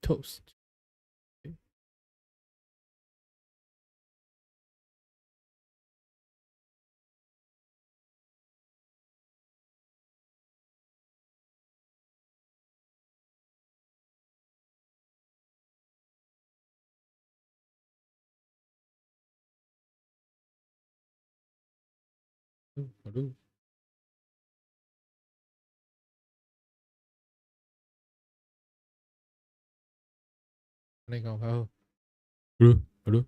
Toast。Hello。按呢講較好。Hello，Hello。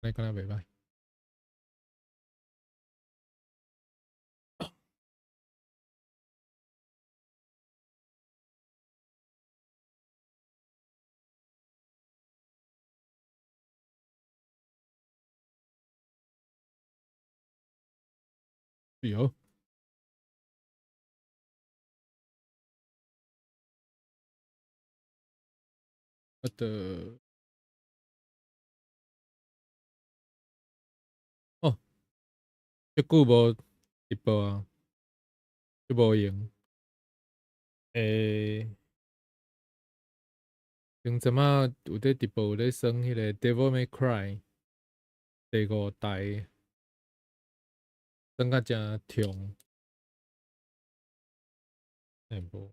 按呢敢若袂䆀。有。好的。哦，足久無直播啊，足無閒。前陣仔有咧直播，有咧耍彼个《Devil May Cry》第五代，耍甲誠痛。欸無。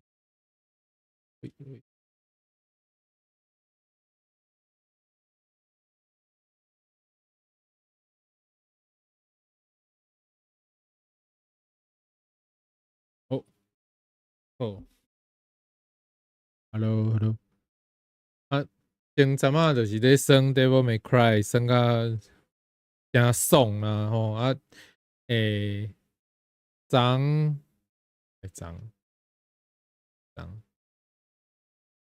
喂喂。好。好。Hello，Hello。啊，前陣仔就是咧耍《Devil May Cry》，耍甲誠爽啦吼啊！昨昨昨，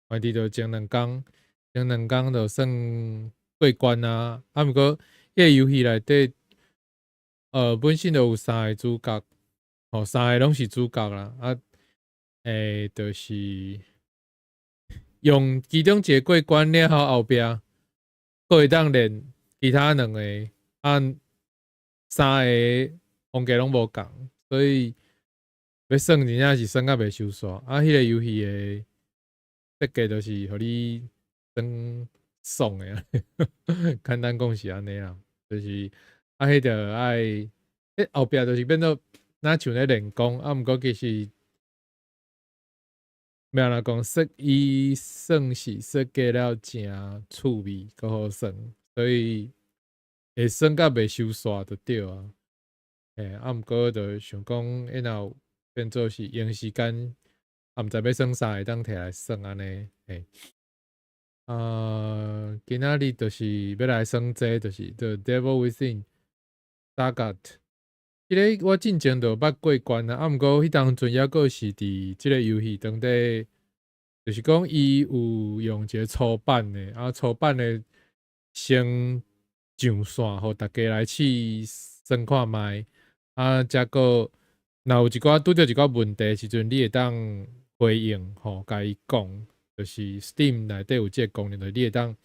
我佇著前兩工，前兩工就算過關啊。啊，毋過彼个遊戲內底，本身就有三个主角，吼，三个攏是主角啦。啊，就是用其中一個過關了後，後壁閣會當練其他兩個，啊，三个風格攏無仝，所以欲耍真正是耍甲袂收煞。啊，彼个遊戲的設計就是予你耍爽的，簡單講是按呢啦，就是啊，彼著愛，彼後壁就是變做若像咧練功，啊，毋過其實欲按怎講，伊算是設計了誠趣味，閣好耍，所以會耍甲袂收煞就對啊。啊，毋過就想講，伊若有變做是閒時間，啊，毋知欲耍啥，會當摕來耍按呢，嘿。啊，今仔日就是欲來耍這個，就是 The Devil Within Sagat。這个我進前就捌過關啊，啊，毋過彼當陣猶閣是佇這個遊戲當底，就是講伊有用一個初版的，啊，初版的先上線，予大家來試耍看覓，啊，才閣若有一寡拄著一寡問題時陣，你會當回應，吼，共伊講，就是 Steam 內底有這個功能，就是你會當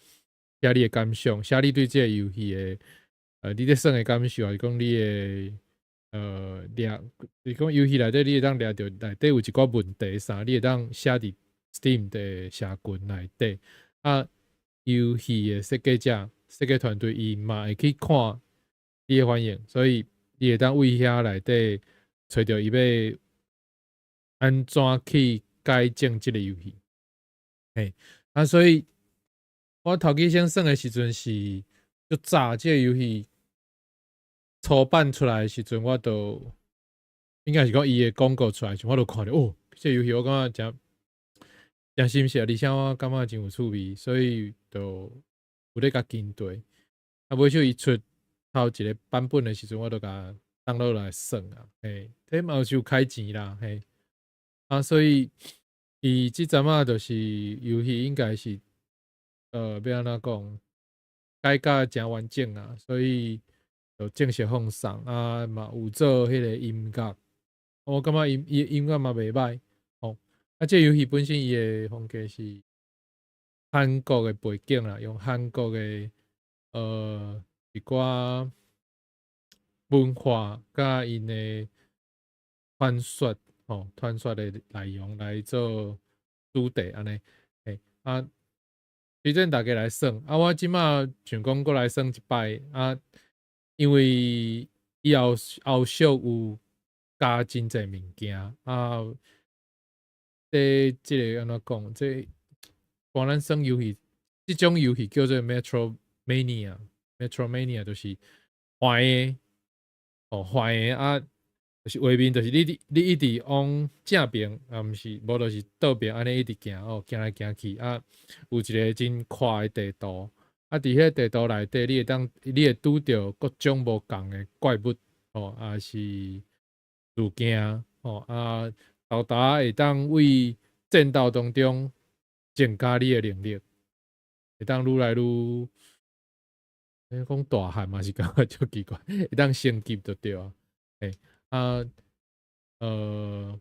寫你的感想，寫你對這個遊戲的，你咧耍的感受，還是講你的。掠，就是講遊戲內底你會當掠著內底有一寡問題啥，你會當寫佇 Steam 的社群內底。啊，遊戲的設計者、設計團隊伊嘛會去看你的反應，所以你會當為遐內底揣著伊欲按怎去改進這个遊戲。嘿，啊，所以我頭幾先耍的時陣是足早，這个遊戲初版出來的時陣，我就應該是講伊的廣告出來時，我就看著哦，這個遊戲我感覺誠誠新鮮，而且我感覺真有趣味，所以就有咧共跟綴。啊，尾數伊出頭一个版本的時陣，我就共 download 來耍啊，嘿，這嘛是有開錢啦，嘿，啊，所以伊這陣仔就是遊戲應該是，欲按怎講，改甲誠完整啊，所以就正式放送啊，嘛有做彼個音樂，我感覺伊音樂嘛袂䆀吼。啊，這遊戲本身伊的風格是韓國的背景啦，用韓國的一寡文化佮𪜶的傳說吼，傳說的內容來做主題按呢，嘿啊，推薦大家來耍。啊，我這馬想講閣來耍一擺啊，因為以後後續有加真濟物件啊。這這个按怎講？這幫咱耍遊戲，這種遊戲叫做 Metroidvania，Metroidvania 就是橫的，哦，橫的啊，就是畫面就是你一直往正爿，啊，毋是，無就是倒爿按呢一直行哦，行來行去啊，有一个真闊的地圖，啊，佇彼个地圖內底，你會拄著各種無仝的怪物，哦，抑是事件，哦，啊，沓沓會當為戰鬥當中增加你的能力，會當愈來愈，講大漢嘛是感覺足奇怪，會當升級就對啊，嘿，啊，這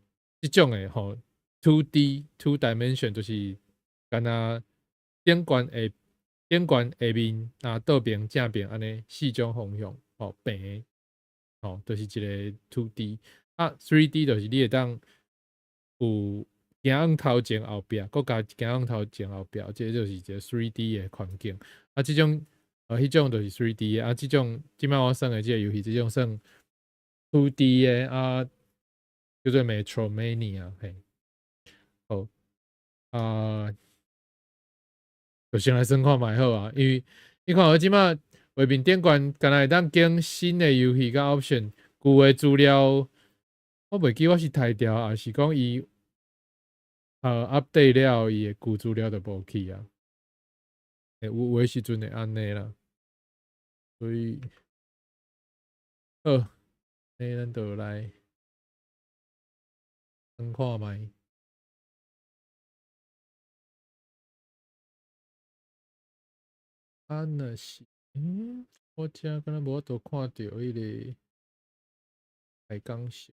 種的吼，2D two dimension 就是敢若頂懸下頂懸下面啊，倒爿正爿按呢四種方向，吼，平，吼，就是一个 2D，啊，3D 就是你會當有行往頭前後壁，閣加行往頭前後壁，這就是一个 3D 的環境。啊，這種彼種就是 3D 的，啊，這種這擺我耍的這个遊戲，這種算 2D 的啊，叫做 Metroidvania，嘿，好，啊，就先來耍看覓好啊，因為你看我這擺畫面頂懸，敢若會當揀新的遊戲佮 option，舊的資料，我袂記我是刣掉，抑是講伊update 了後，伊的舊資料就無去啊。欸，有的時陣會按呢啦，所以，好，欸，咱就來耍看覓。啊，若是，我遮敢若無法度看著彼个海港城。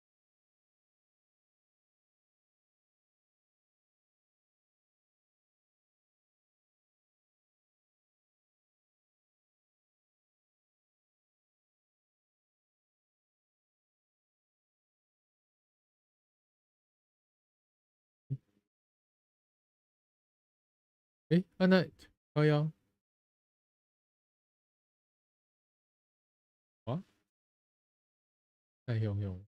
欸，啊那，哎呀。啊？太雄雄，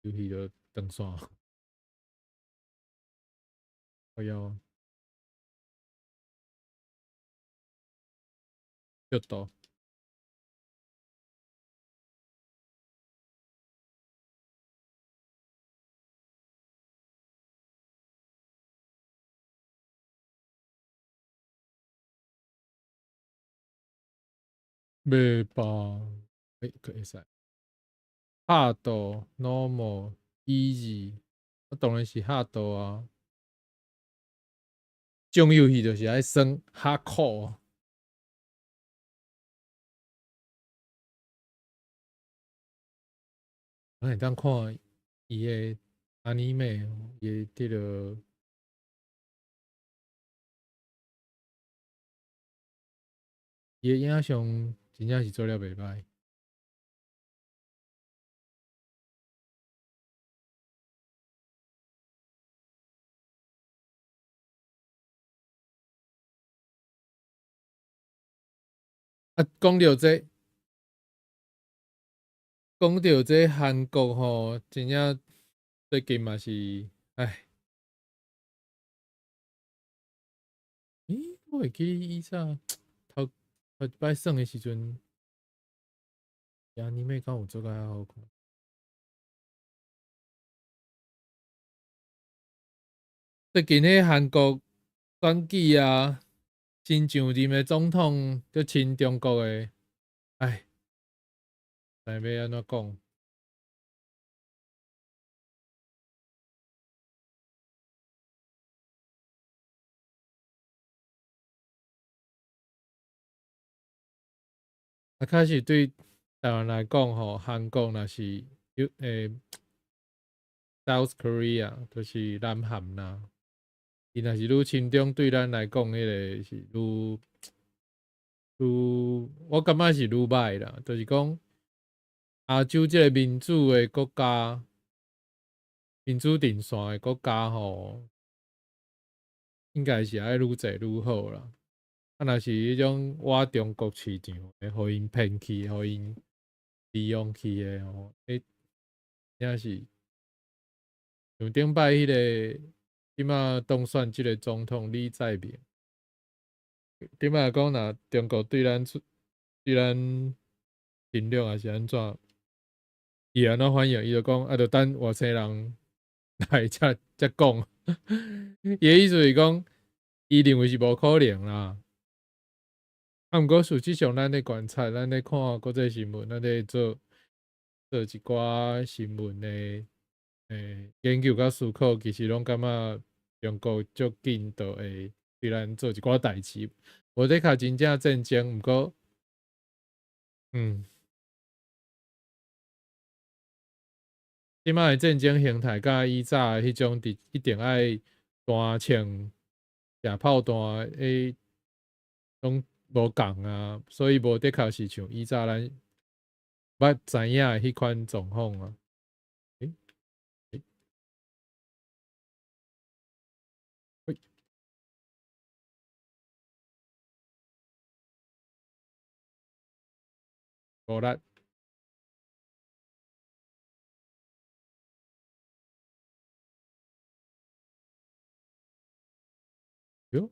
遊戲就斷線。哎呀。ちょっと。袂吧？欸，閣會使。Hard、Normal、Easy，我當然是 Hard 啊。這種遊戲就是愛耍 Hardcore。咱會當看伊的 anime，伊的這个伊的影像真正是做了袂䆀。啊，講著這韓國吼，真正最近嘛是，唉。咦，我會記以前頭頭一擺耍的時陣，anime 敢有做甲遐好看？最近彼韓國選舉啊，新上任的總統足親中國的，唉，毋知欲按怎講。啊，確實對台灣來講吼，韓國若是有South Korea，就是南韓啦。伊若是愈親中，對咱來講，彼個是愈愈，我感覺是愈歹啦。就是講亞洲這个民主的國家，民主陣線的國家吼，應該是愛愈濟愈好啦。啊，若是彼種倚中國市場的，予𪜶騙去，予𪜶利用去的吼，彼真正是像頂擺彼个這馬當選這个總統李在明，頂擺講若中國對咱出對咱侵略抑是按怎，伊會按怎反應？伊就講啊，著等外星人來才講。伊的意思是講，伊認為是無可能啦。啊，毋過事實上，咱咧觀察，咱咧看國際新聞，咱咧做做一寡新聞的研究佮思考，其實攏感覺中國足緊就會對咱做一寡代誌，無的確真正戰爭，毋過，這擺的戰爭形態，佮以早的彼種佇一定愛單槍食炮彈的攏無仝啊，所以無的確是像以早咱捌知影的彼款狀況啊。欸欸，無力。喲。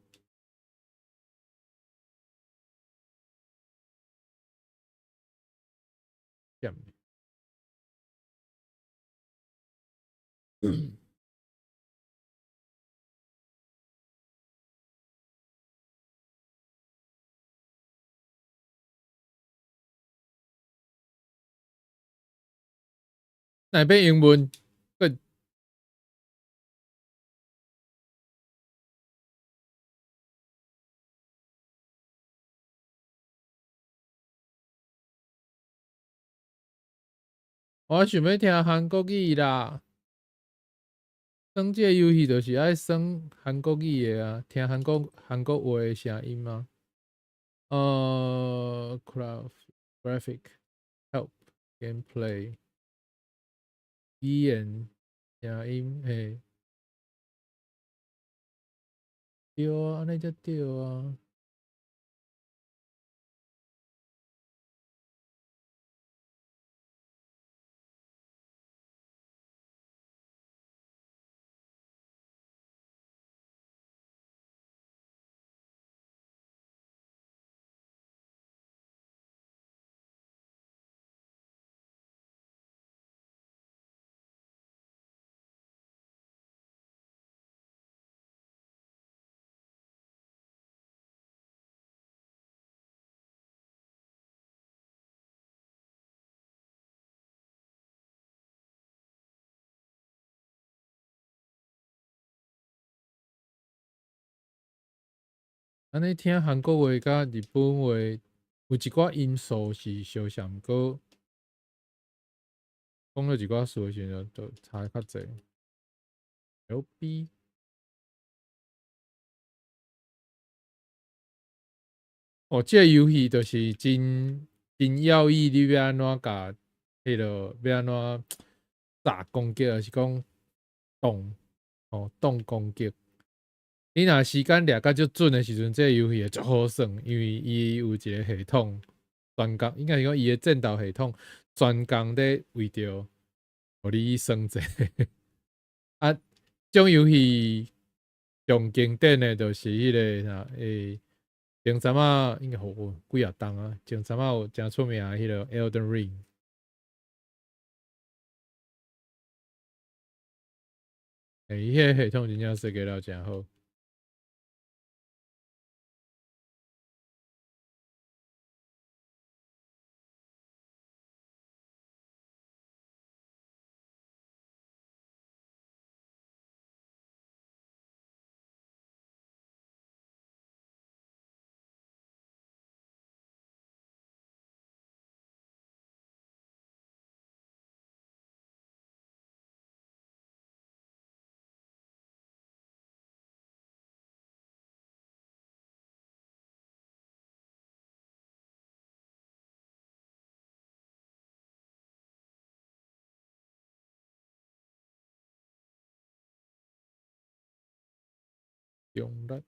點。哪變英文？閣我想欲聽韓國語啦。耍這个遊戲就是愛耍韓國語的啊，聽韓國話的聲音啊。Craft graphic help gameplay 語言聲音嘿。對啊，按呢才對啊。按呢聽韓國話佮日本話有一寡音素是相像，毋過講著一寡詞的時陣就差較濟。LB 哦，這个遊戲就是真真要意，你欲按怎共彼落欲按怎炸攻擊，抑是講擋哦擋攻擊。你若時間掠甲足準的時陣，這个遊戲會足好耍，因為伊有一個系統專工，應該是講伊的戰鬥系統專工咧為著予你耍這個。啊，這種遊戲上經典的就是彼个啥前陣仔應該好幾若冬啊，前陣仔有誠出名的彼个《Elden Ring》。伊彼个系統真正設計了誠好。中立。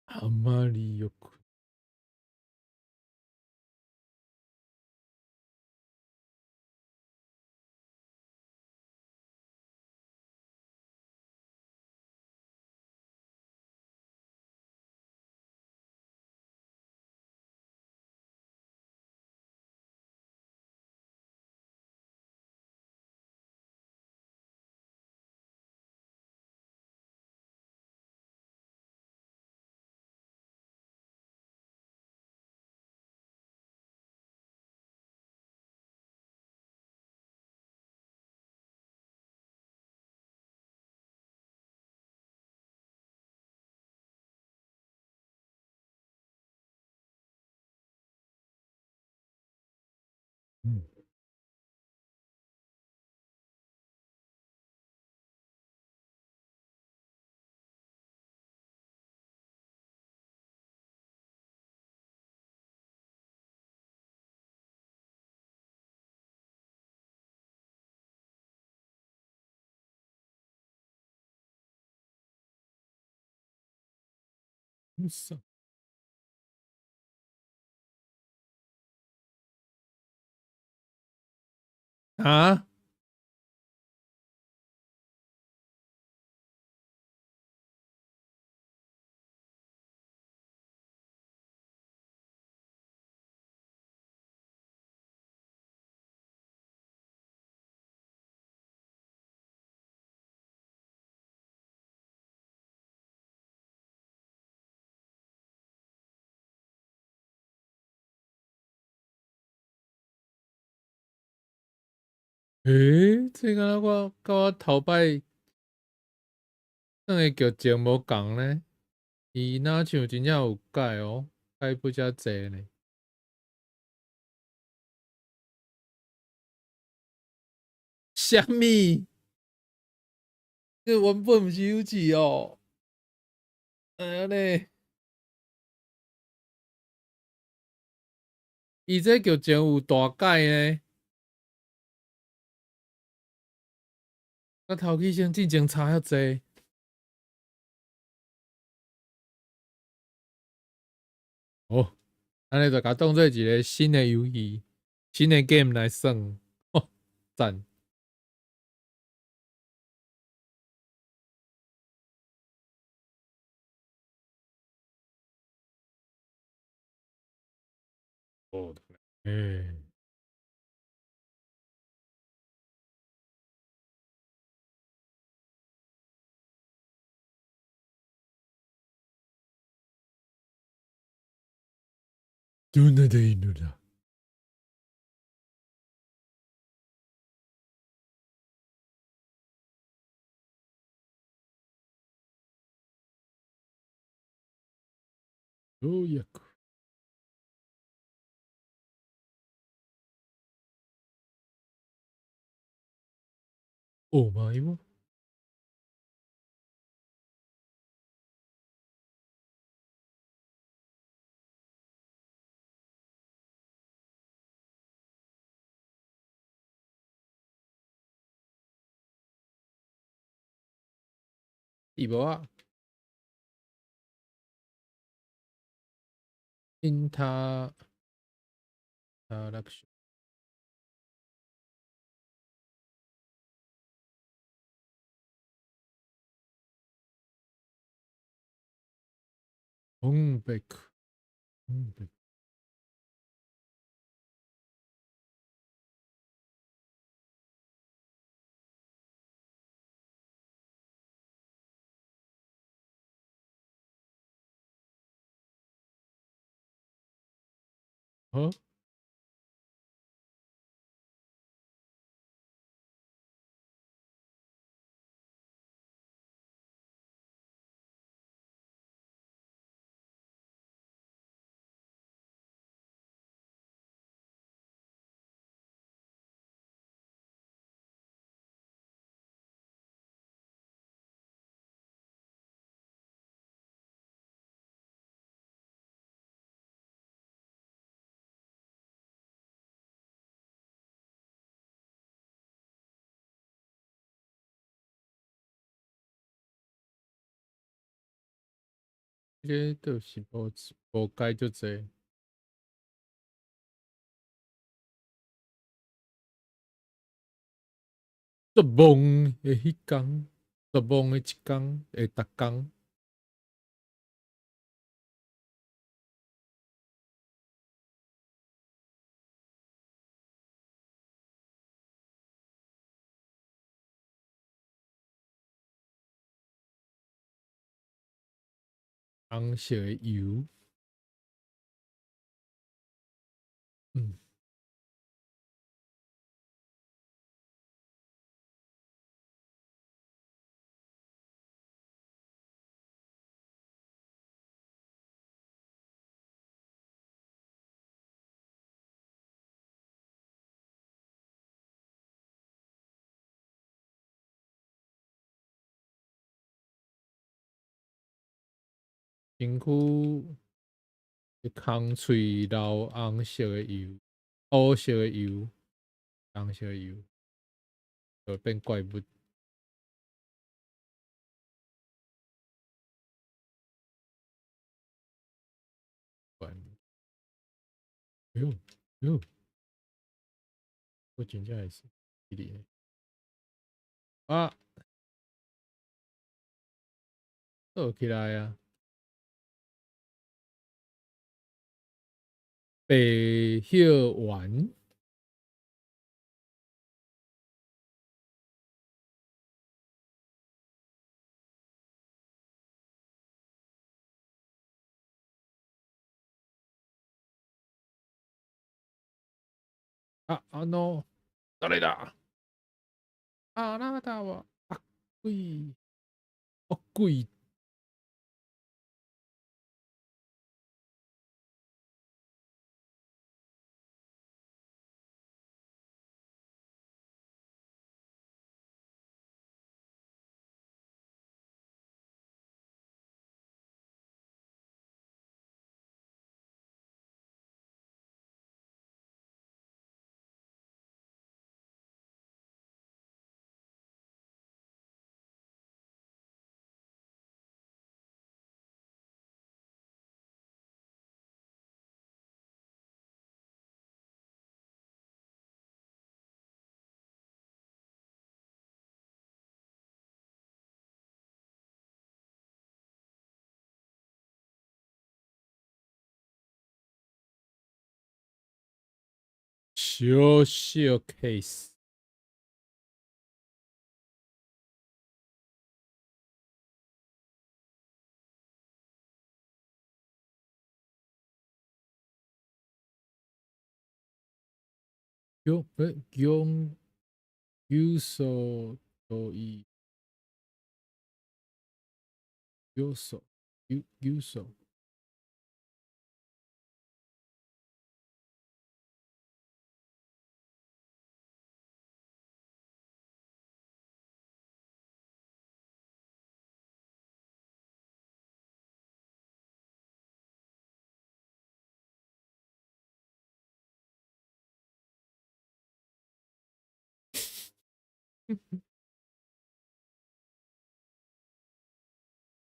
あまりよく。うん。うそ。啊？欸？這敢若我佮我頭擺耍的劇情無仝呢？伊若像真正有改哦，改不遮濟呢。啥物？這原本毋是遊戲哦。按呢？伊這劇情有大改呢。佮頭起先進前差遐濟。哦，按呢就共當做一个新的遊戲，新的 game 來耍，吼，讚。そうだね。どんなでいいのだ。ようやく。お前は？伊無啊。因他ラクション。オンベク。オンベク。は？這個就是無無改足濟。絕望的彼工，絕望的一工的逐工。紅色的油。身軀空喙流紅色的油，烏色的油，紅色的油，就變怪物。哎喲，喲，我真正會是哩啊！倒起來啊！白葉丸。あ、あの、誰だ？あなたは悪意、惡意。小小 case。有用有所多意，有所有有所。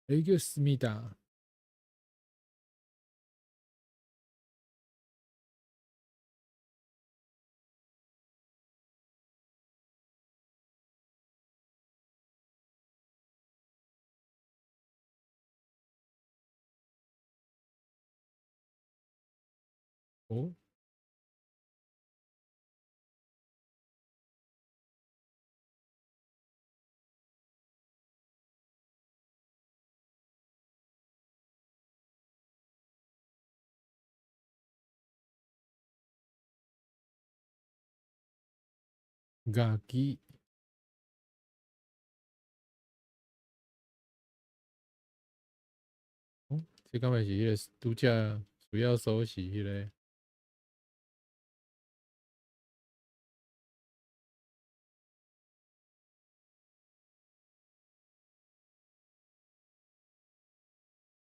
알겠습니다. 어? ガキ。哦，這敢會是彼个拄才需要鎖匙彼个？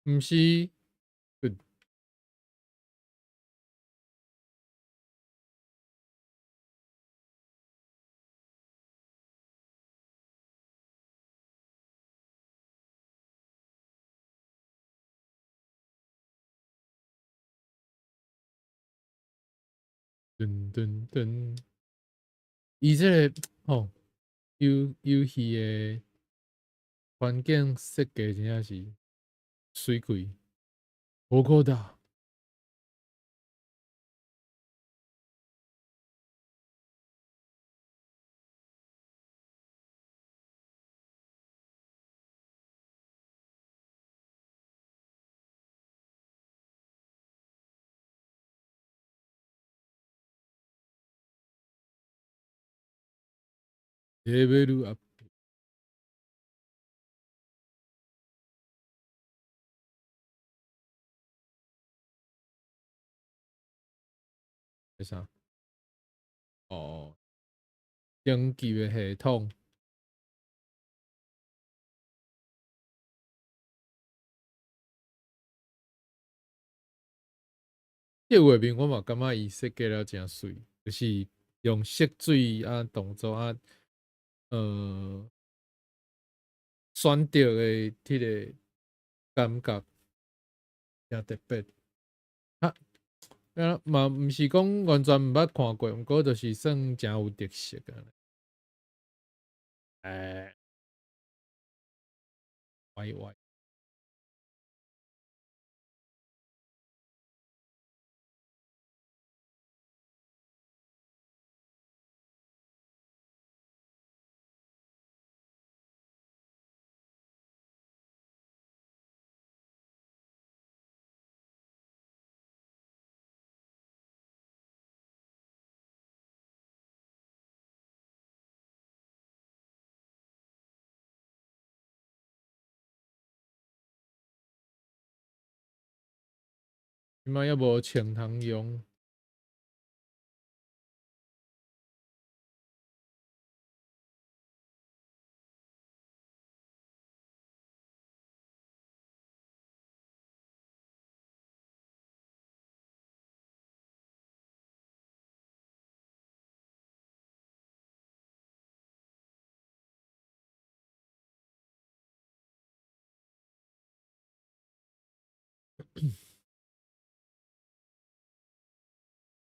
毋是。噔噔噔，伊這个吼遊戲的環境設計真正是媠氣，無孤單。レベルアップ。這啥？哦，升級的系統。這畫面我嘛感覺伊設計了誠媠，就是用色水啊動作啊，選擇的彼个感覺誠特別。啊，啊嘛毋是講完全毋捌看過，毋過就是算誠有特色啊。欸，歪歪。這擺猶無銃通用。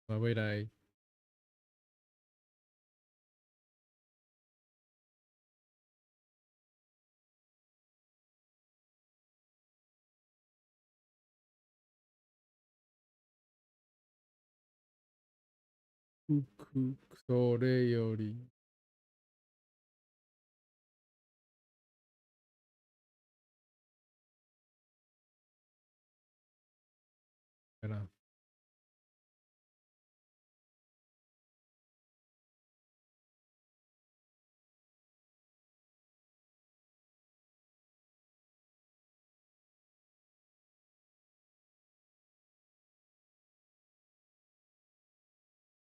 我未來。それより。啦。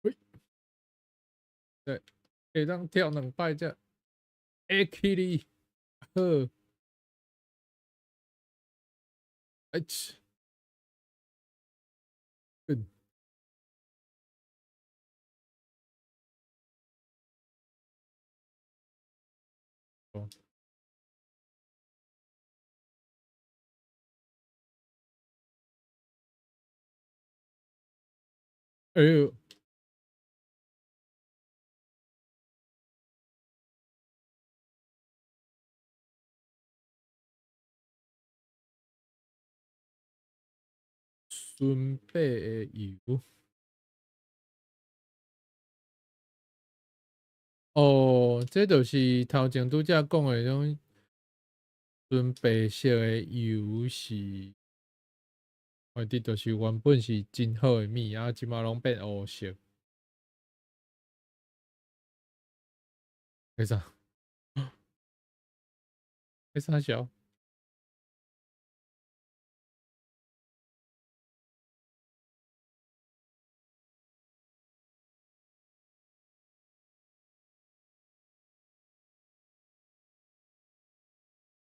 喂，對，會當跳兩擺才會起哩，好。哎切，嗯。哦。哎喲。純白的油。哦，這就是頭前拄才講的彼種純白色的油是，我佇就是原本是真好的物，啊，這擺攏變烏色。彼啥？彼啥小？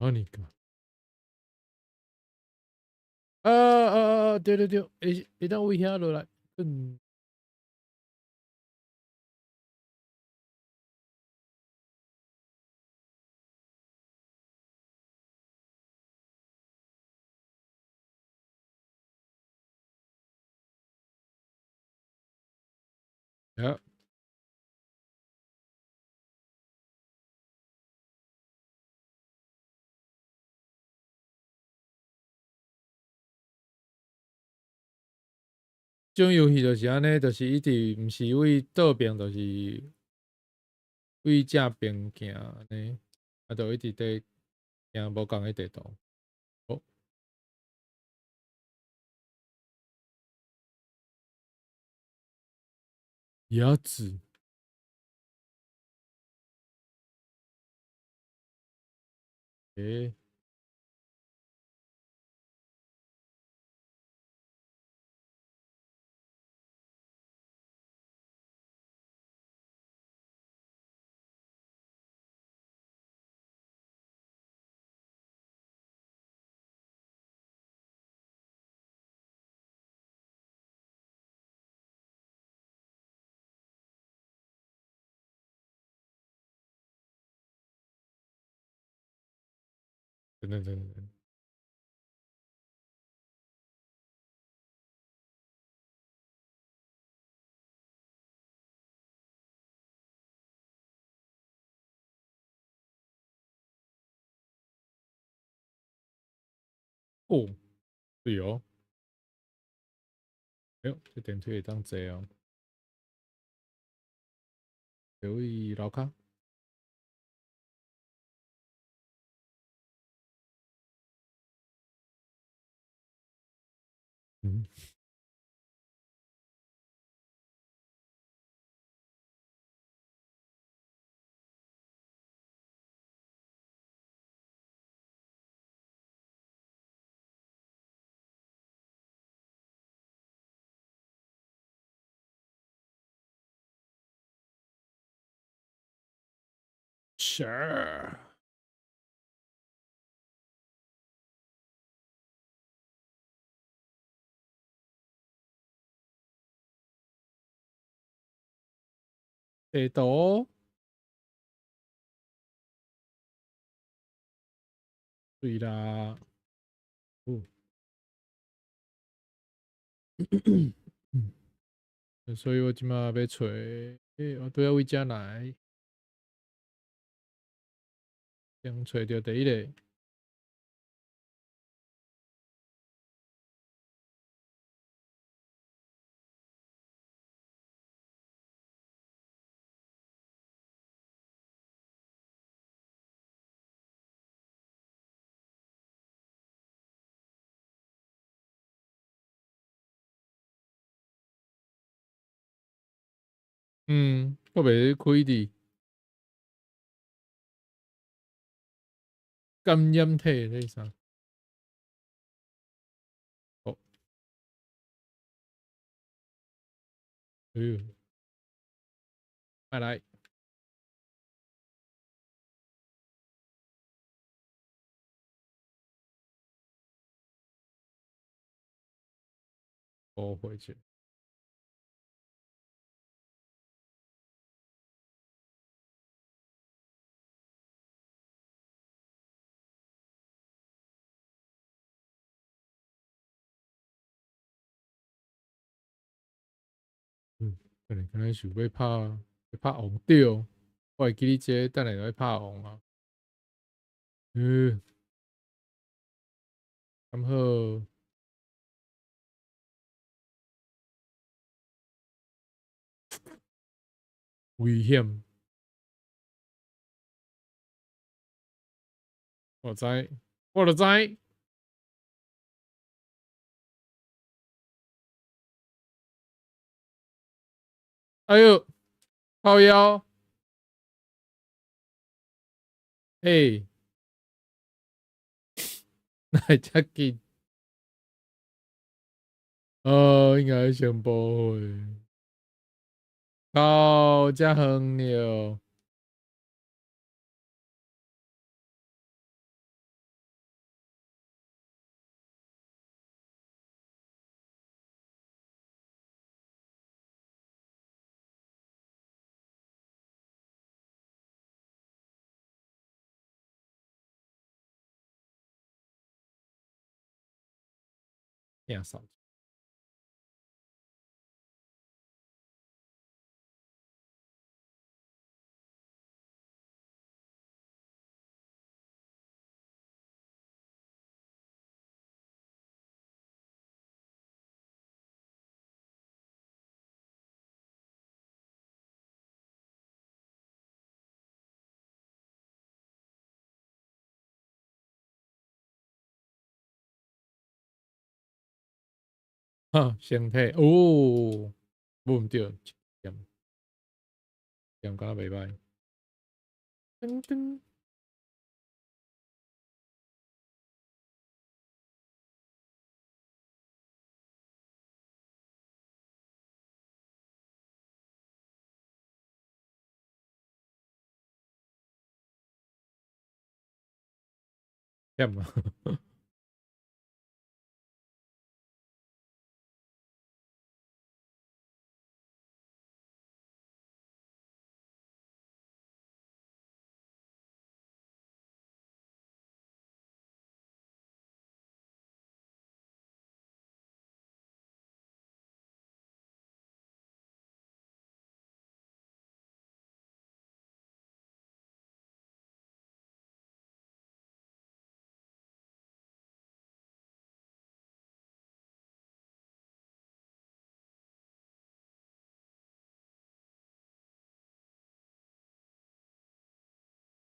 何か。啊啊啊！對對對，會當為遐落來，嗯。呀。這種遊戲就是按呢，就是一直毋是為倒爿，就是為正爿行按呢，啊，就一直佇行無仝个地圖。好。鴨子。欸。等等等等。哦，對哦。哎喲，這電梯會當坐哦。這位樓跤。嗯。Sure。地圖。對啦。哦。所以我這馬欲揣，欸，我拄仔為遮來。先揣著第一个。嗯，我袂開佇感染體這是啥？哦。哎喲。再來。我回去。嗯，可能敢若想欲拍，欲拍王對。我會記你這個，等下就欲拍王啊。嗯。敢好？危險。我知，我就知。哎喲，靠腰。欸。哪會遮緊？哦，應該先報會。靠，遮遠了。摒掃。哈，身體哦，無毋對，劍劍敢若袂䆀。噔噔。忝啊！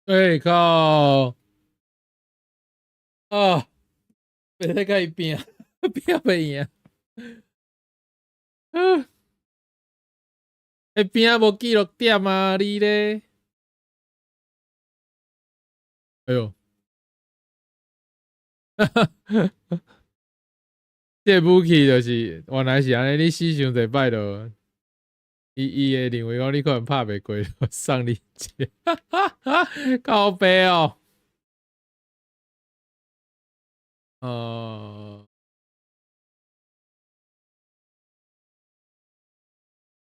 欸靠！啊！袂使共伊拼，拼袂贏。啊！欸，拼無記錄點啊！你咧？哎喲！哈哈，這个武器就是原來是按呢，你死傷濟擺就，伊伊會認為講你可能拍袂過，送你一个，哈哈，靠北哦。哦。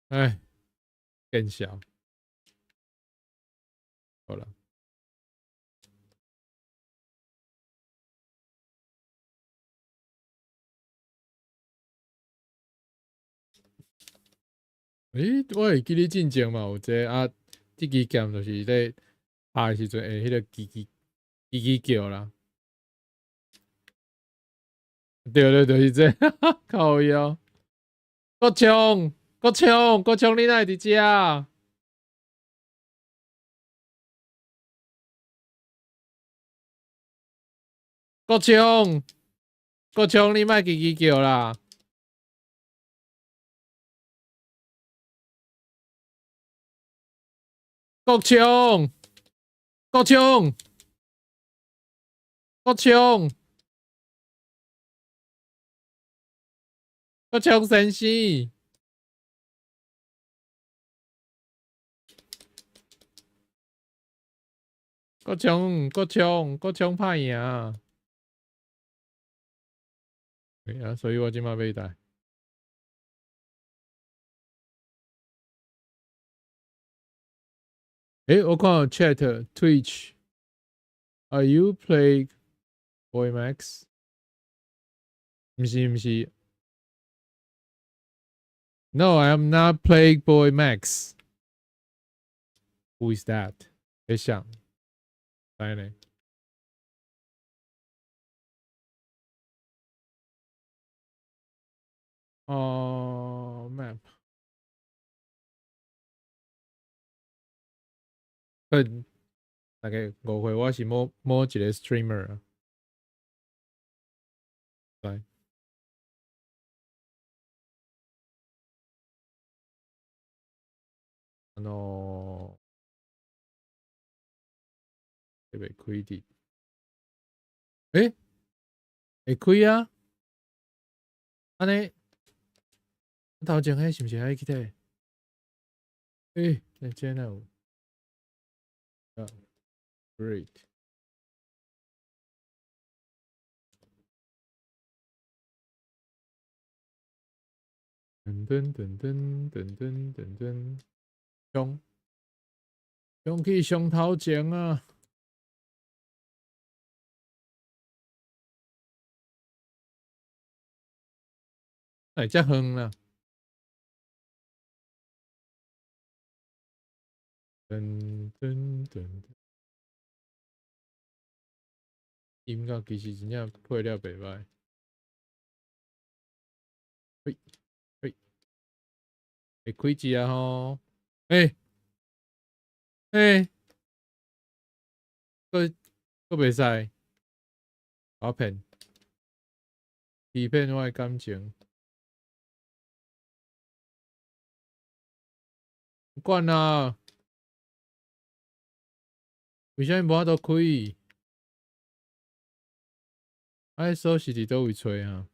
唉，見笑。好啦。欸，我會記得進前嘛有這個啊，這支劍就是咧拍的時陣會彼個吱吱吱吱叫啦。對對，就是這個，靠腰。國強，國強，國強，你哪會佇遮？國強，國強，你莫吱吱叫啦！國強，國強，國強，國強先生，國強，國強，國強拍贏。啊，所以我這馬欲帶。欸，我看 chat Twitch，Are you play Boy Max？毋是毋是。No, I am not Plague Boy Max. Who is that？別想，來呢？哦，map。嗯，大家誤會，我是某某一個 streamer 啊。來。啊喏，會袂開佇？欸？會開啊？按呢？頭前彼是毋是愛去提？欸，那這哪有？啊，Great！噔噔噔噔噔噔噔噔，衝！衝去上頭前啊！會遮遠啦？噔噔噔，音樂其實真正配了袂䆀。嘿，嘿，會開機啊吼！欸，欸，閣閣袂使，我騙，欺騙我的感情。管啦，為啥物無法度開？啊，彼鎖匙佇佗位揣啊？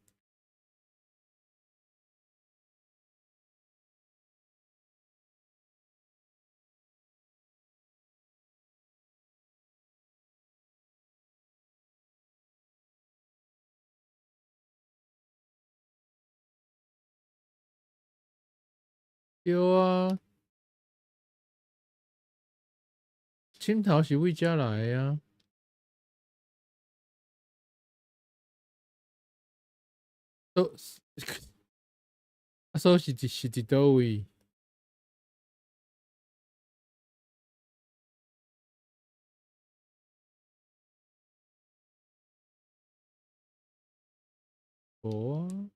對啊，枕頭是對遮來的啊。鎖，啊鎖匙是佇佗位？無啊。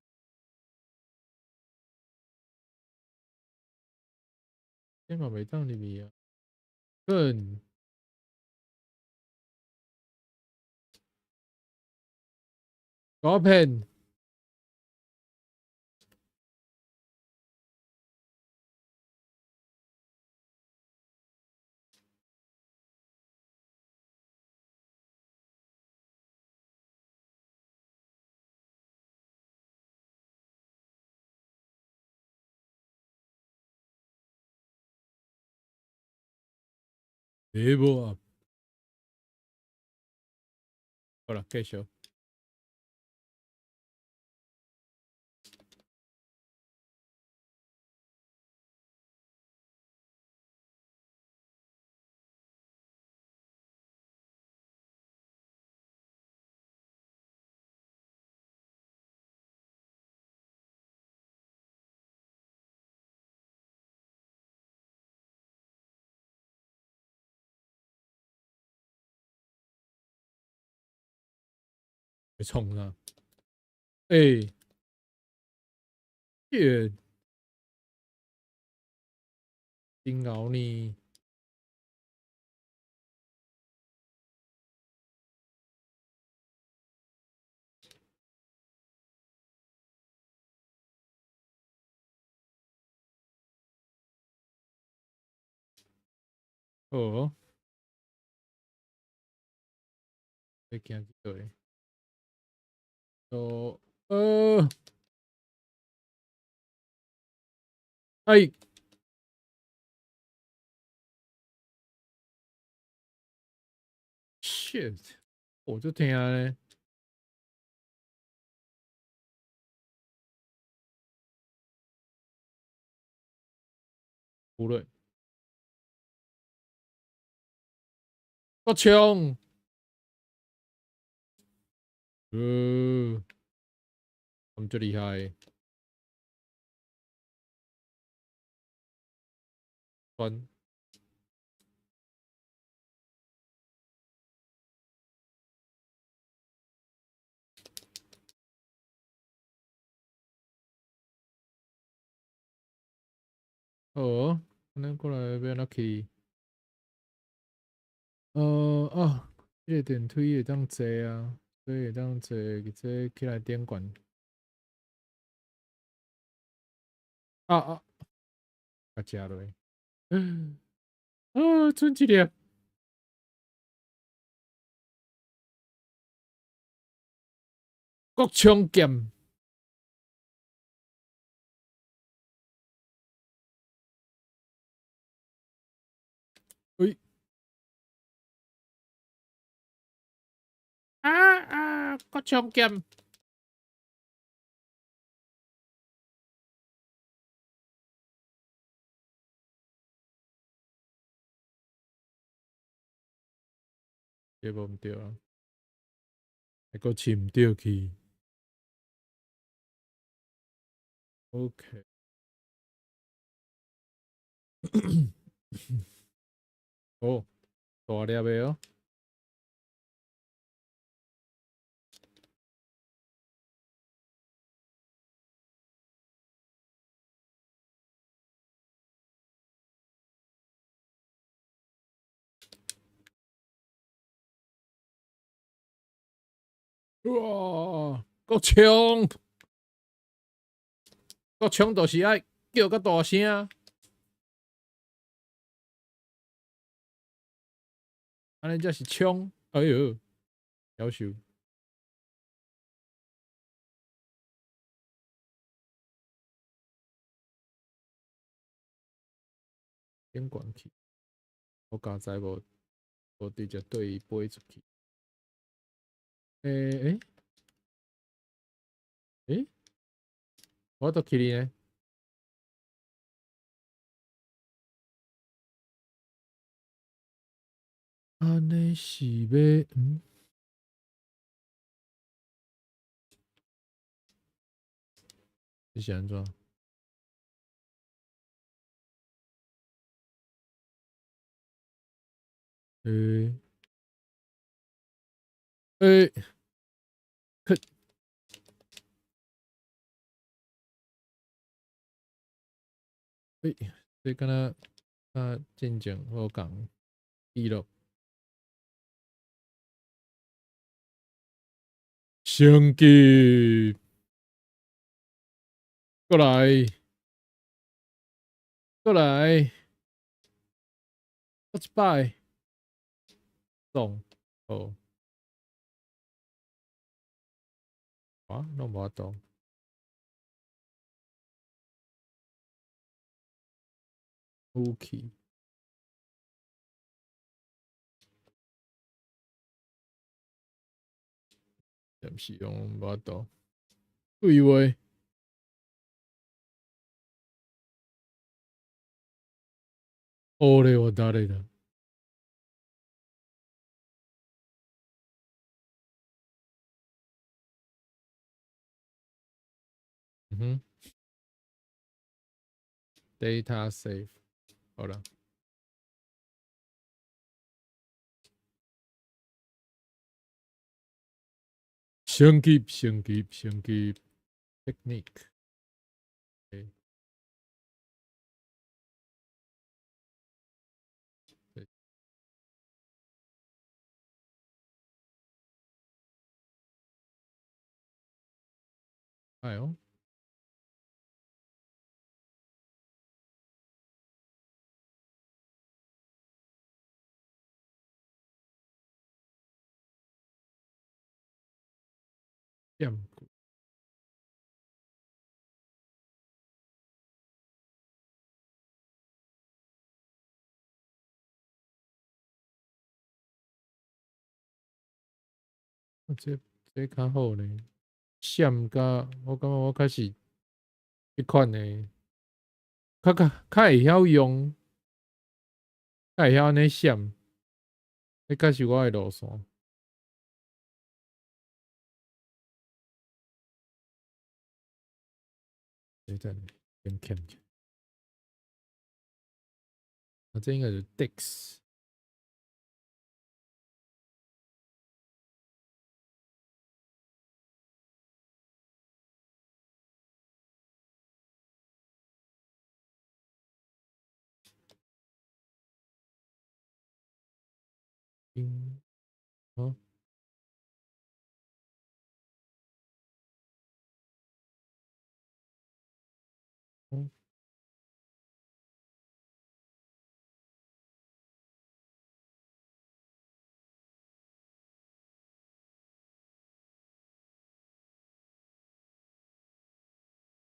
這嘛袂當入去啊。笨。共我騙。欸，無啊。好啦，繼續。創啥？欸，這真𠢕呢。好。欲行去佗？哦，哎。Shit，我就疼咧。不對。國強。他們最厲害。關。好，咱過來欲按怎去？啊，這个電梯會當坐啊，所以會當坐這起來頂懸。啊啊！共食落，啊，賰一粒。國昌劍。喂。啊啊！國昌劍。這無毋對啊，還閣飼毋著去。OK。哦，大粒的哦。哇！國昌，國昌就是愛叫較大聲。按呢才是槍。哎喲，夭壽。頂懸去，我剛才無無直接對伊飛出去。欸欸欸，我倒去呢？按呢是欲嗯？這是按怎？欸欸，去，欸，這敢若啊，進前無仝記錄。升級，過來，過來，閣一擺，送，好，啊，攏無法度。武器。暫時攏無法度。對話。俺は誰だ？嗯哼。Data save，好了。升級，升級，升級，Technique。欸。對。哎喲。劍骨。這這較好呢，閃甲我感覺我較是彼款的，較較較會曉用，較會曉按呢閃，彼較是我的路線。等下，先欠者。啊，這應該是 Dex。嗯，好。嗯。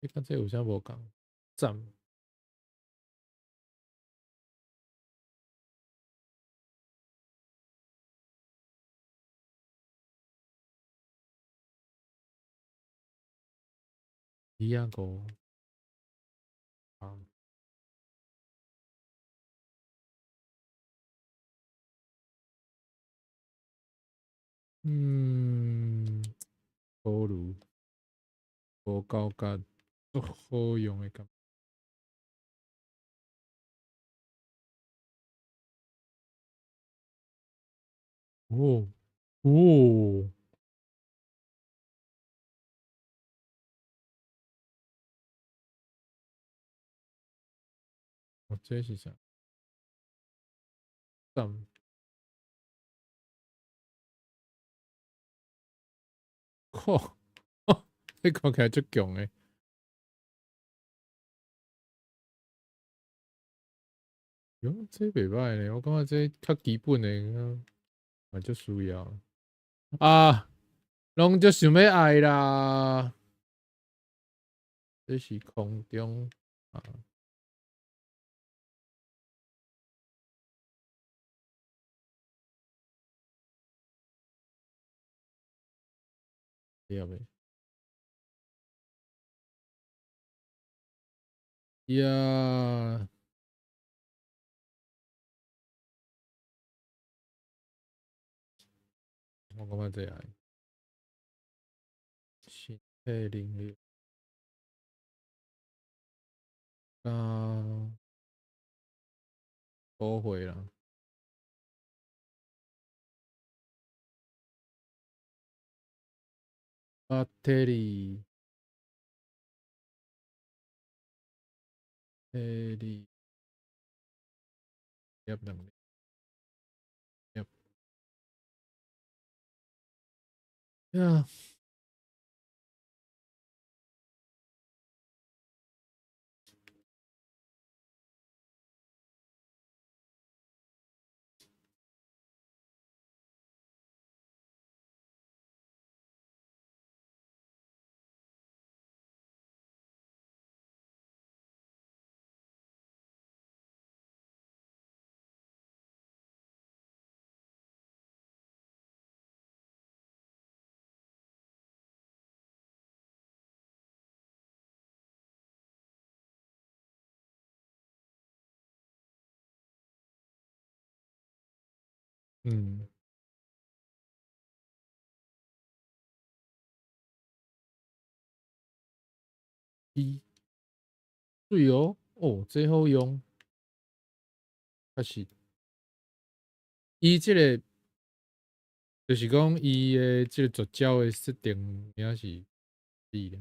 你看這有啥無仝？讚。2啊5。啊。嗯，保留，無夠甲足好用的感覺。哦，哦。哦，這是啥？讚。吼，這看起來足強的。喲，這袂䆀呢，我感覺這較基本的。嘛足需要啊，攏足想欲愛啦。這是空中啊。對袂？呀。我感覺這會身體能力啊，保護啦。バッテリー、テリー，兩粒，呀。嗯。伊媠哦，哦，這好用。確實。伊這个就是講伊的這个絕招的設定，也是水的。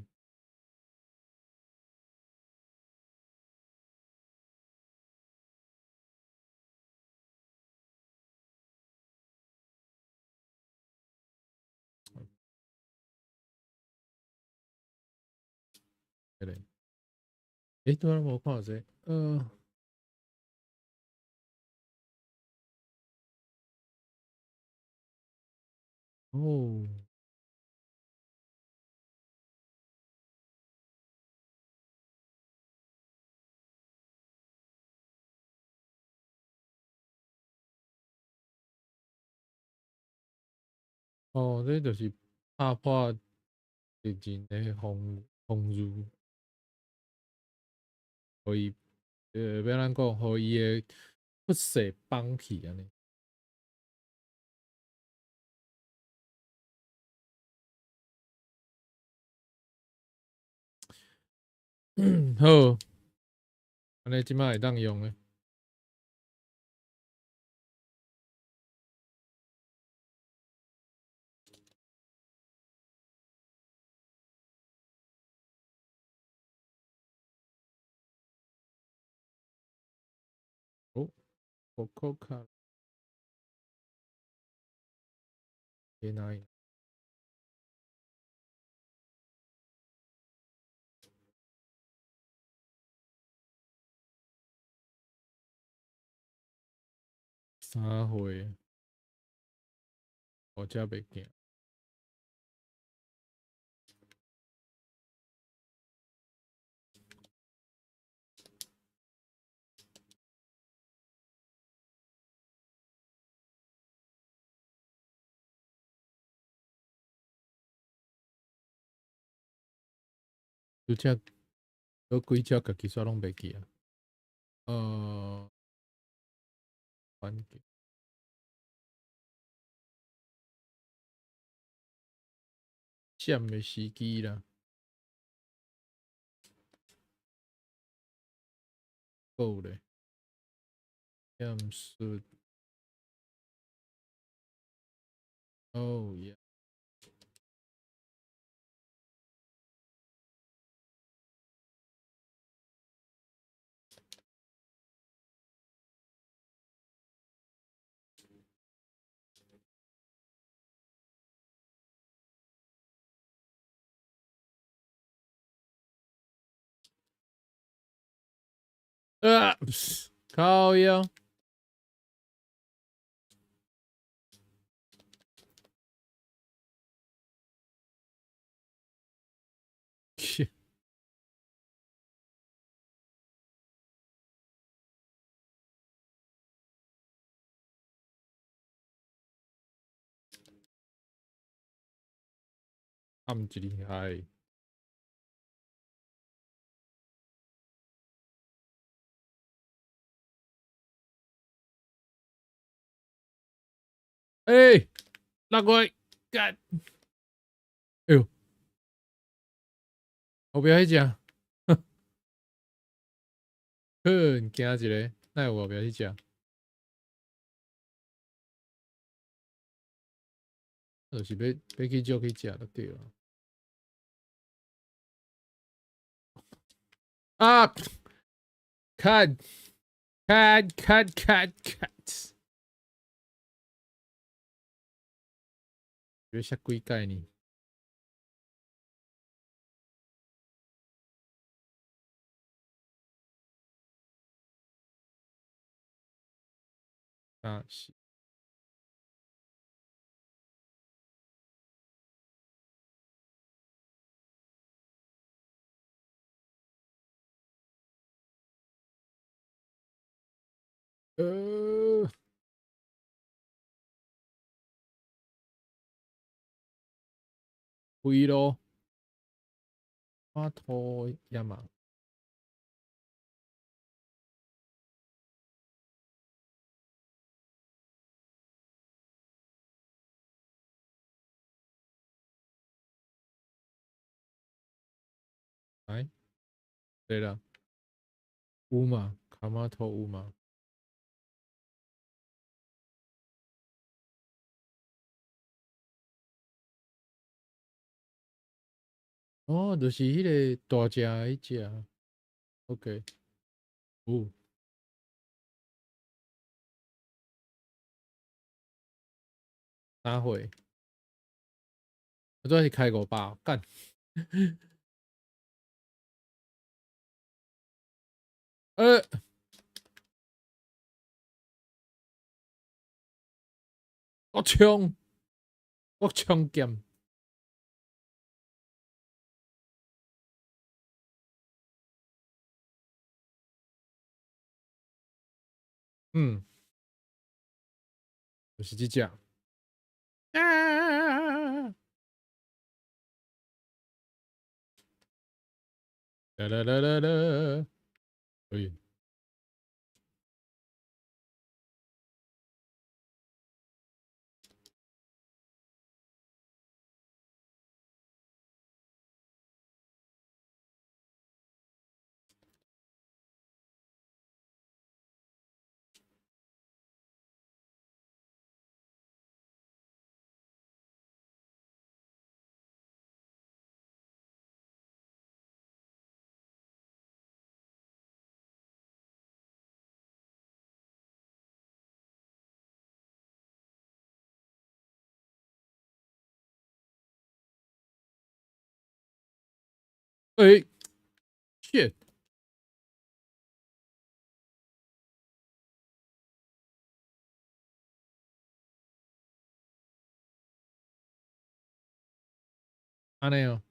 這个，欸，拄仔無看到這個，哦。哦，這就是拍破敵人的防禦，予伊，欲按怎講，予伊的骨勢綁去按呢。好，按呢這擺會當用咧。哦，ここか。佇哪裡？啥貨？我才袂驚。拄則閣幾隻家己煞攏袂記啊。環境。閃的時機啦。夠咧。劍術。Oh yeah。啊！靠腰。暗一厲害。欸，落過幹！哎喲，後壁彼隻，哼，驚一下，哪會有後壁彼隻？就是欲去借去食就對了。啊！看，看，看，看，看！欲摔幾擺呢？啊是。開咯，馬托亞馬。來，對了，烏馬卡馬托烏馬。哦，就是彼个大隻彼隻，OK，有。啥貨？我這是開500，幹。我衝，我衝劍。就是這隻。啊！啦啦啦啦啦，可以。欸，shit！按呢喔。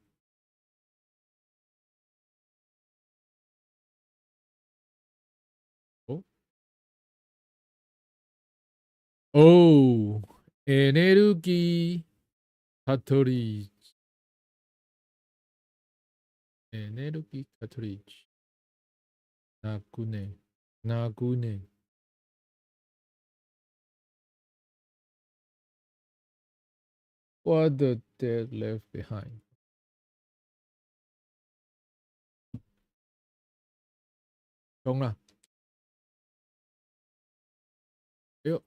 哦。哦，エネルギーカトリッジ。エネルギーカトリッジ。泣くね、泣くね。What the dead left behind？衝啦！哎喲！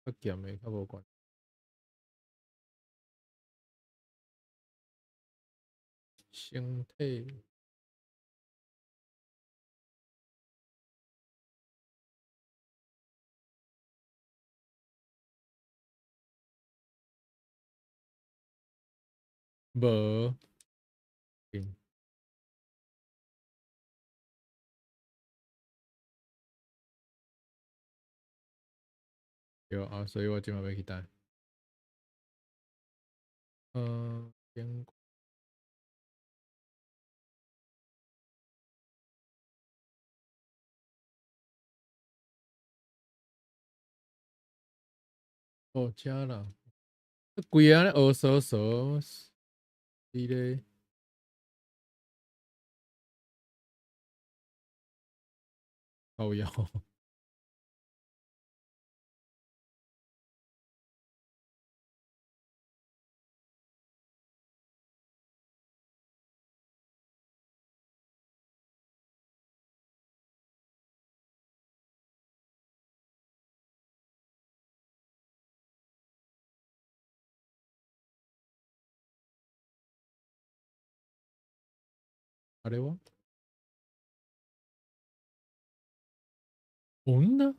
較鹹的較無關。身體。無。對啊，所以我這擺欲去佗。哦，遮啦，規个按呢烏趖趖，佇咧靠腰。あれは？女？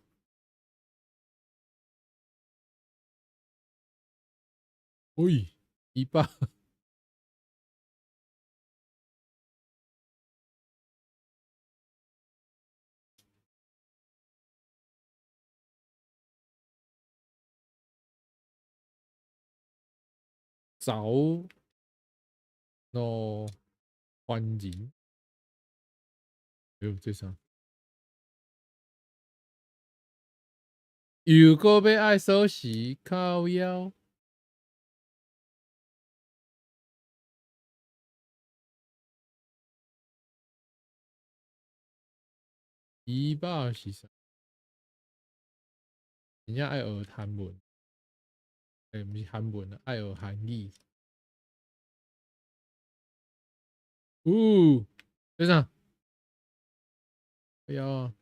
おい、100。走路凡人。哎哟，這啥？又閣欲愛鎖匙，靠腰。伊肉是啥？真正愛學韓文。欸，毋是韓文啊，愛學韓語。嗚，這啥？哎呀！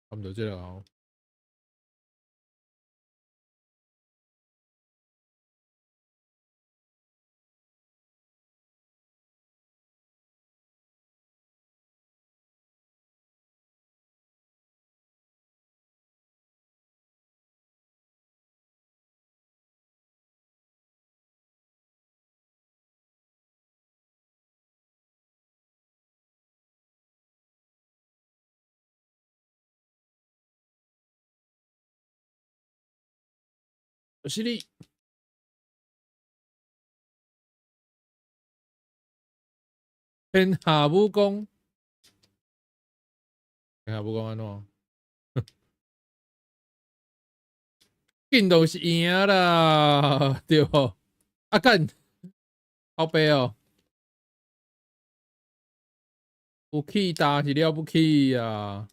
差不多這個哦。是你。天下武功，天下武功按怎？緊就是贏啦，對無？啊幹，好白哦！有氣打是了不起啊！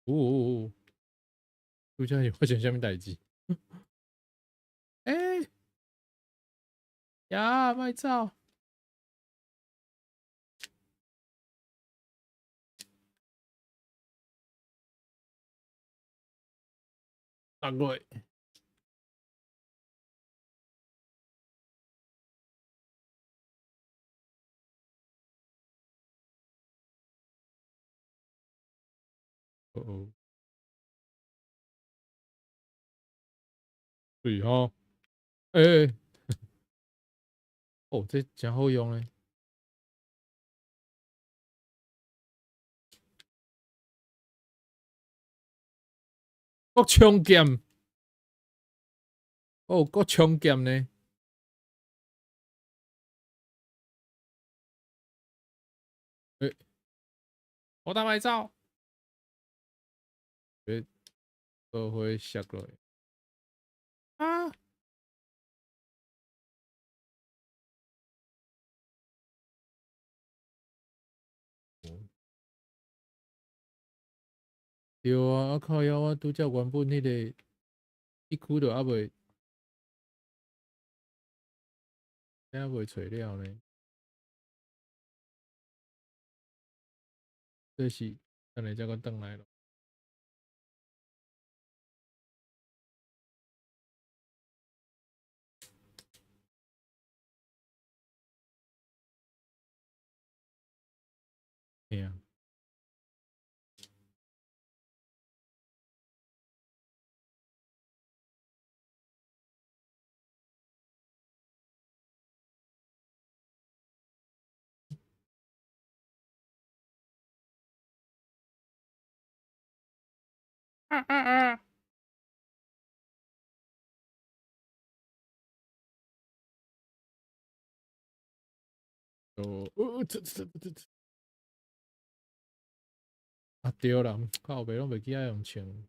哦，拄才是發生啥物代誌？欸，呀，莫走！落落。哦哦。對吼，欸，哦，這誠好用咧。閣衝劍，哦，閣衝劍呢？欸，我打莫走。欸，都會摔落去。啊！對啊，啊靠腰，我拄才原本彼个彼區都猶未，猶未揣了呢。這是等下才閣轉來咯。嘿啊。啊啊啊！哦，這這這這，啊對啦，靠北攏袂記愛用槍。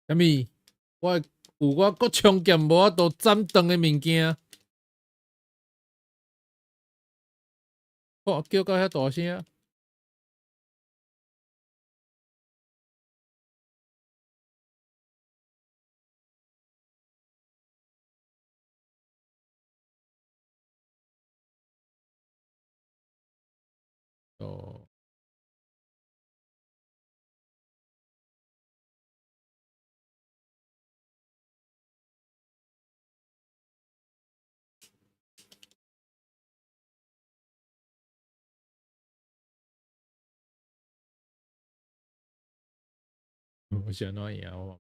啥物？我有我閣長劍無法度斬斷的物件。哇！叫到遐大聲。哦。我是按怎贏我？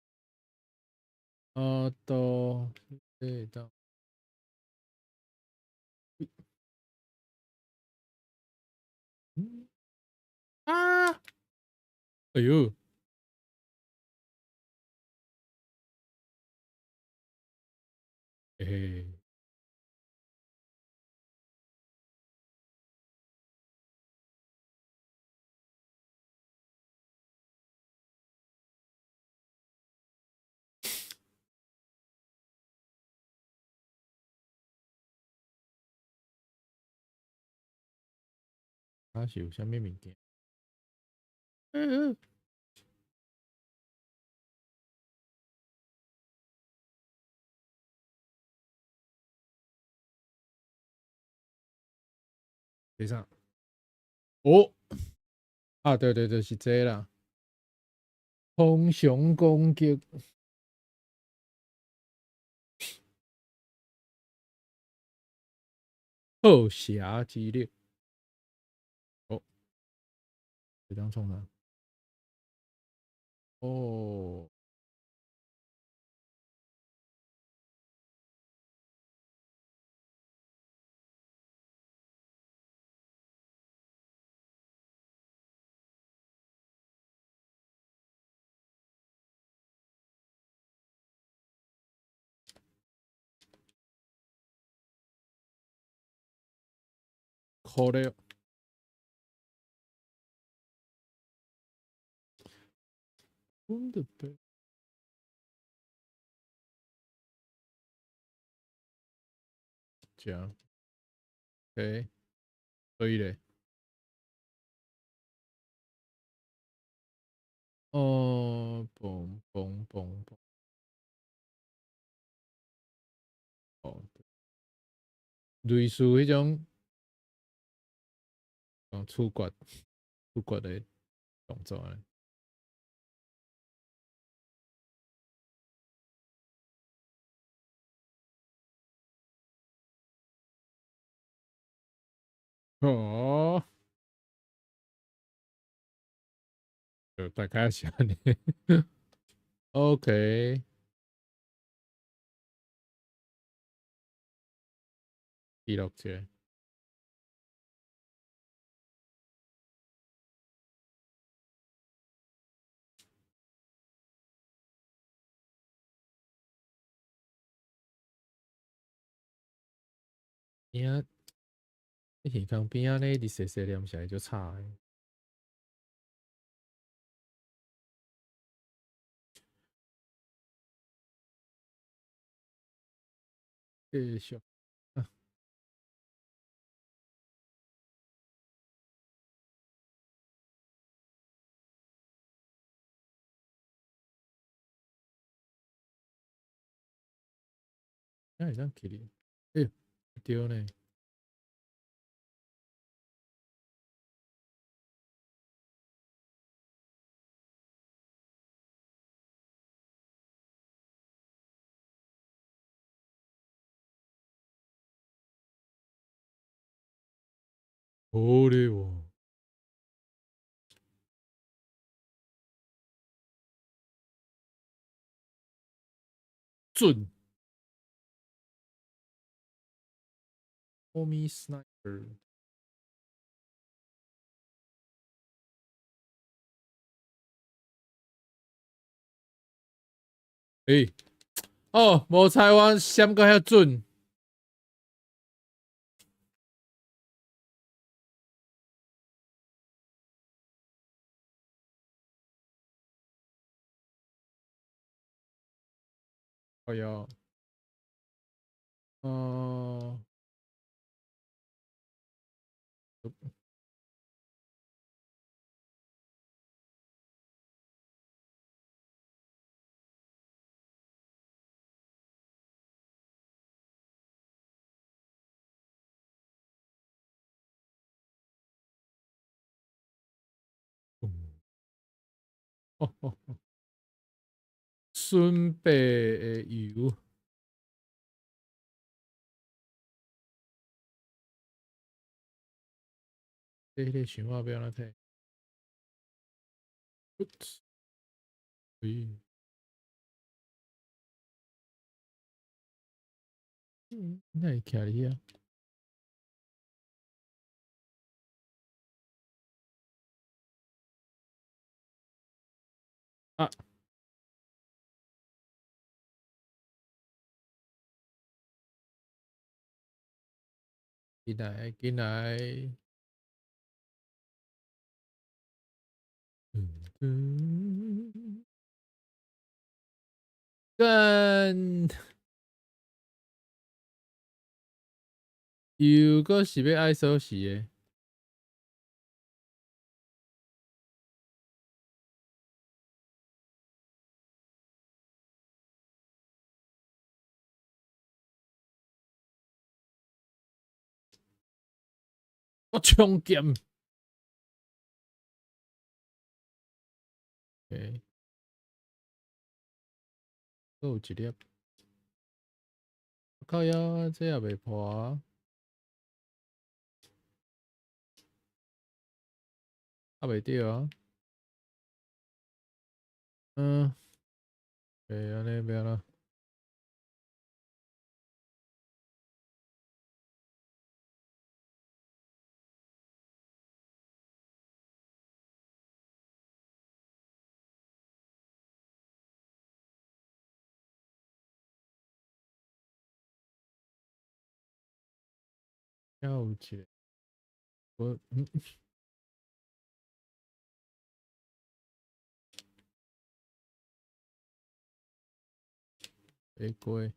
啊，到這到。嗯。啊！哎喲！嘿嘿。啊是有啥物物件？嗯嗯。等下，哦，啊對對對，是這啦。通常攻擊。破邪之力。哦，這當創啥？哦。これ。這樣，OK，所以咧，哦，嘣嘣嘣嘣，哦，類似彼種，哦，處決處決的動作呢。哦，就大概是按呢，OK。記錄一下。邊仔，耳孔邊仔咧，一直細細念是會足吵的。繼續。啊。哪會當起哩？欸，對呢。これは。準。Homie Sniper。欸，哦，無彩我閃甲遐準。哎呀，哦。哦哦哦，純白的油。這個想法欲按怎提？欸，嗯，哪會徛佇遐？啊！進來，進來。嗯，幹，又閣是欲愛鎖匙的。我衝劍。欸，閣有一粒，靠腰，這也袂破啊！啊，袂著啊！嗯，欸，按呢欲按怎？遐有一个，我嗯。會過。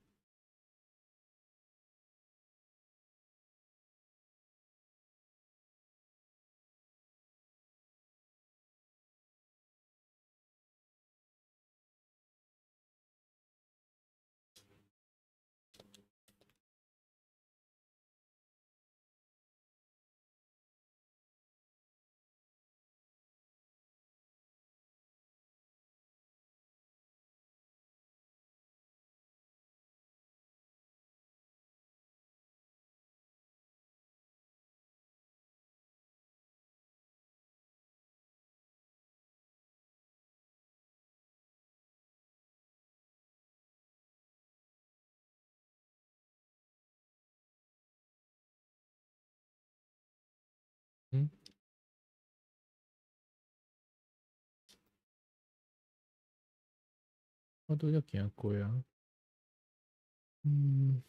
嗯。我拄才行過啊。嗯。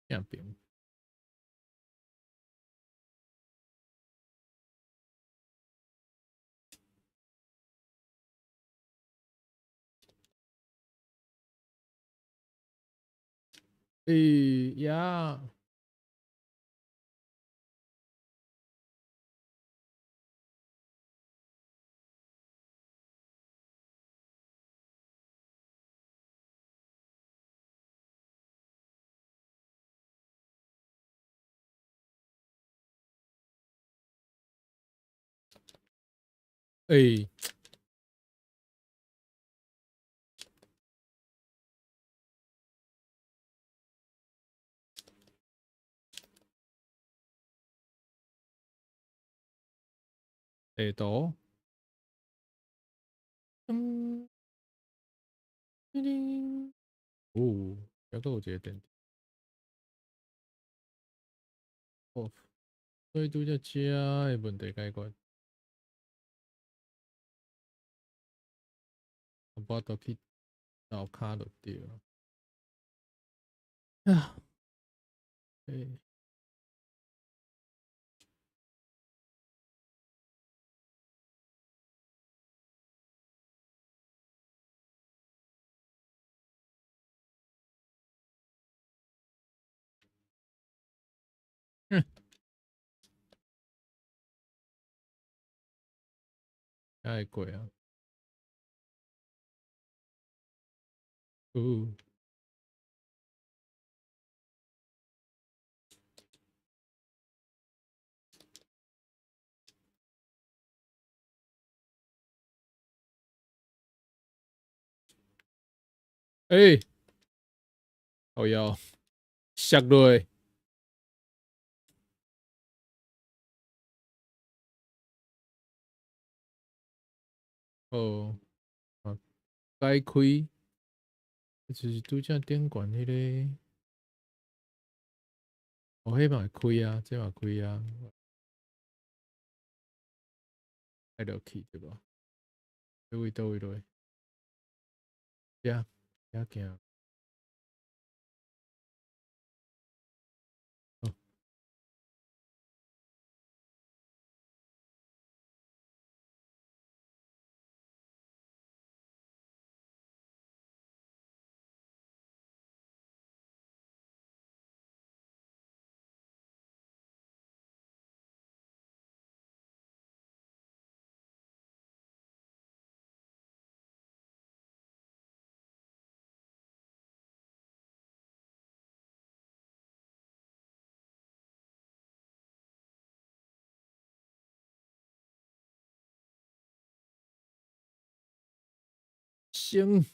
正爿。欸呀！欸。地圖。噔。叮叮。哦，猶閣有一个電池。哦，所以拄才遮的問題解決。無法度去樓跤就對了。啊。欸。嗯。遮會過啊。有。欸！靠腰，摔落去。哦，啊，解開，就是拄才頂懸彼个，哦，彼嘛會開啊，這嘛開啊，愛落去對無？這位佗位落？遮，遮行。哦。先。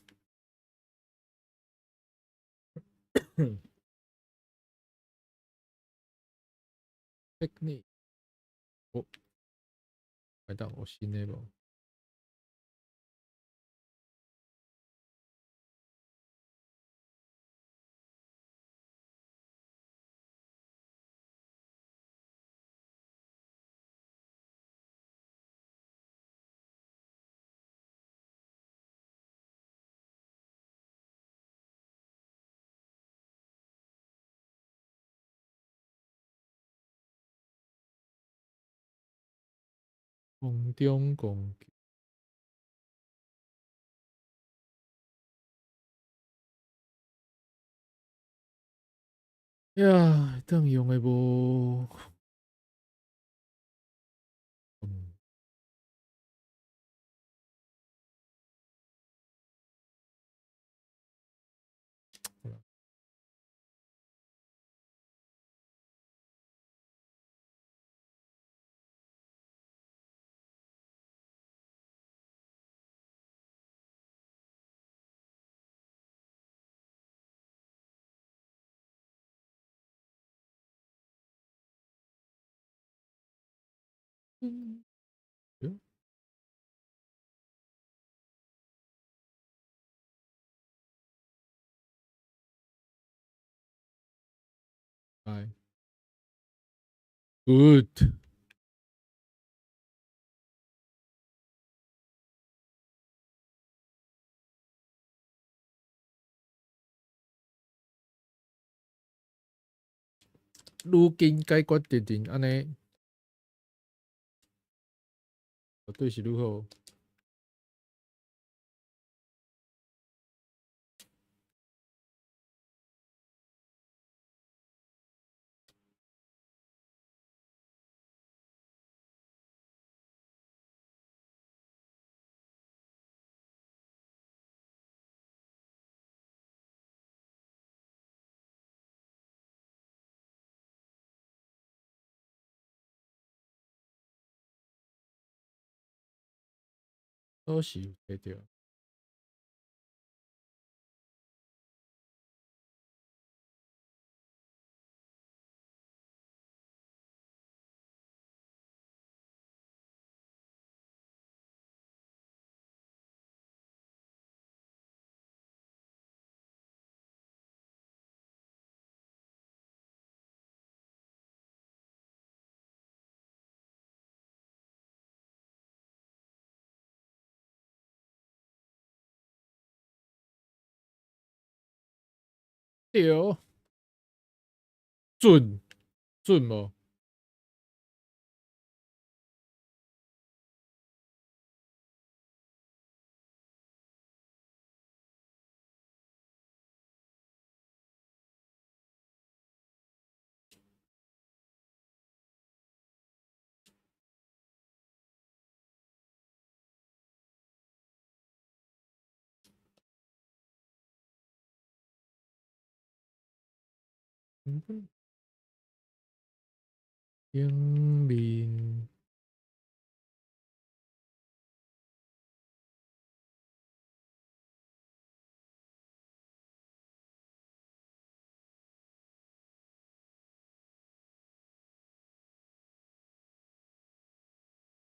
Technique，哦，會當有新的無？空中攻擊。呀，會當用的無？嗯。好啦。嗯。嗯。來。Good。愈緊解決敵人，按呢，絕對是愈好。鎖匙有提著。對，準準無？嗯頂面。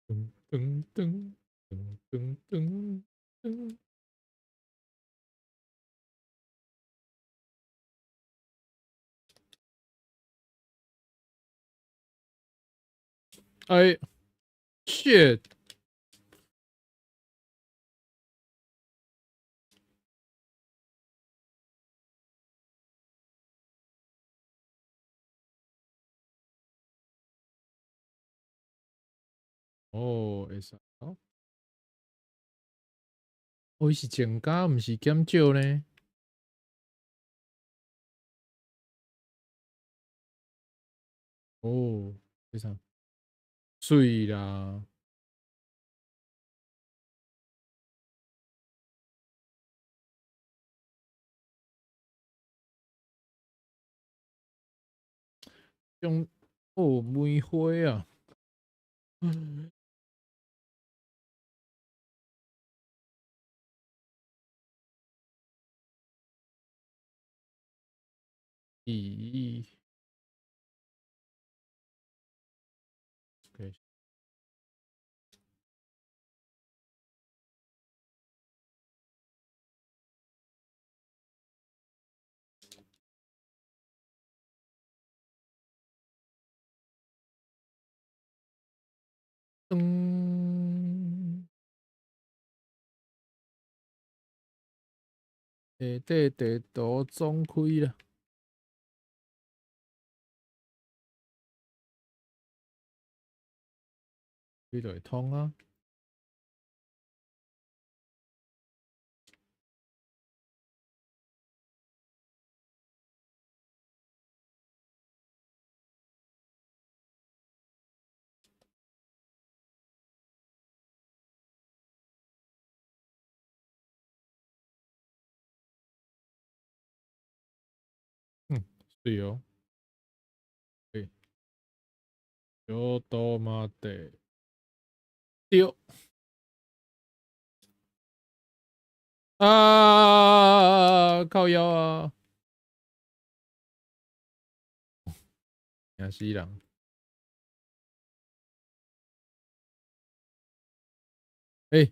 噔噔噔噔噔噔噔。哎，shit！哦，會使哦。哦，伊是增加，毋是減少呢。哦，這啥？媠啦！種哦，梅花啊！咦？OK。噔。下底地圖總開啦。這就會通啊。嗯，媠哦。對。ちょっと待って。對。啊！靠腰啊！驚死人！欸。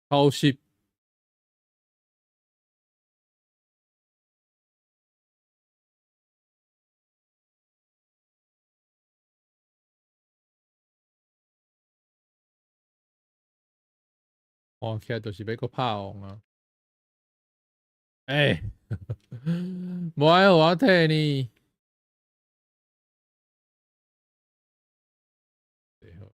偷襲。看起來就是欲閣拍王啊！欸，無愛予我退呢。對好。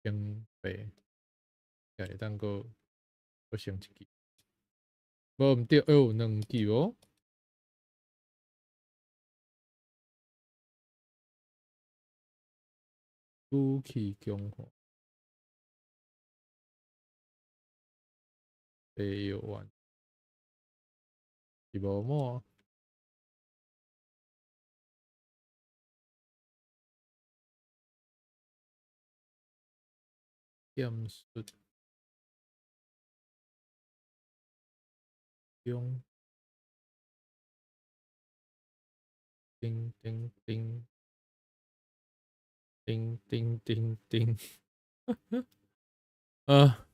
先白，會當閣閣升一級。無毋對，哎喲，兩級哦。武器強化。白藥丸是無滿。劍術中，叮叮叮，叮叮叮叮，啊！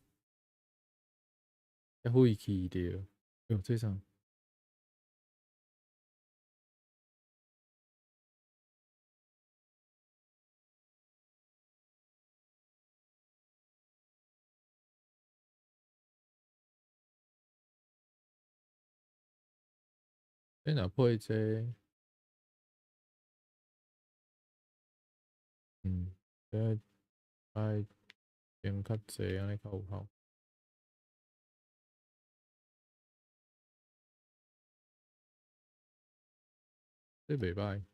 遐廢去著，喲，這啥？這若配這，這愛穿較濟，按呢較有效。這袂䆀。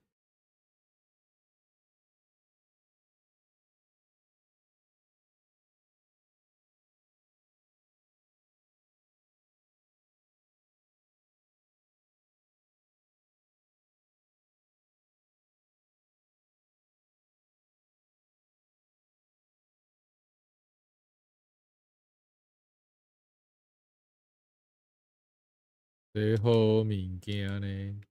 這好物件呢？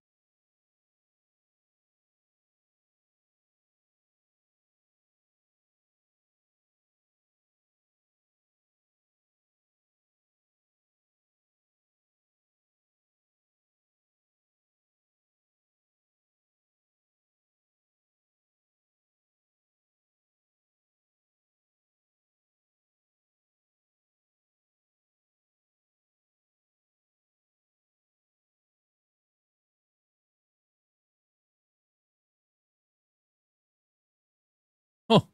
哦。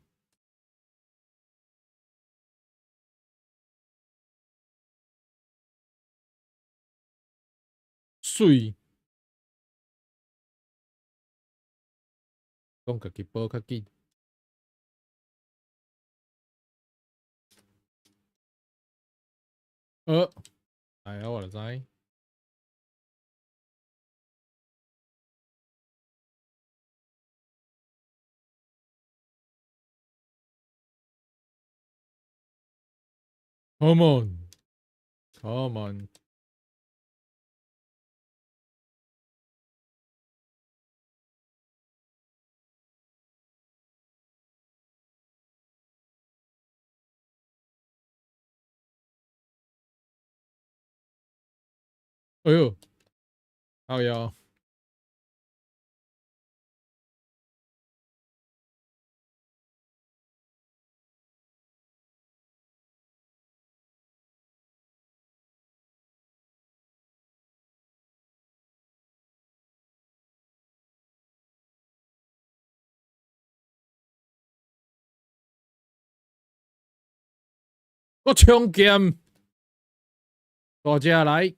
媠。講家己補較緊。來啊，我就知。Come on, come on。哎喲，靠腰。我衝劍，大隻來。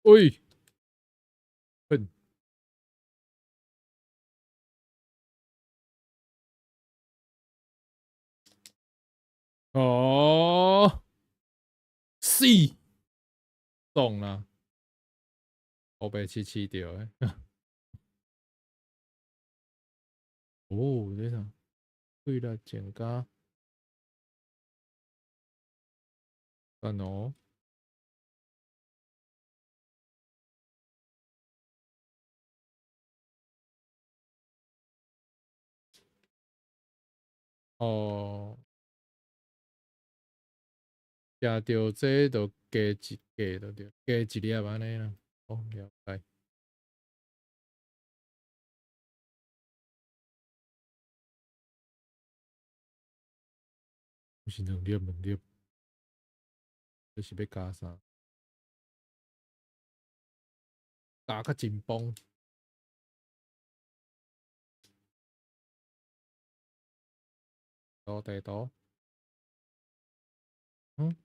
喂，噴！哦，死！爽啦！烏白痴痴著的。哦，這啥？氣力增加。讚哦！哦。食著這就加一加就對，加一粒按呢啦。哦，了解。毋是兩粒兩粒，這是欲加啥？加較緊繃。多地圖。嗯？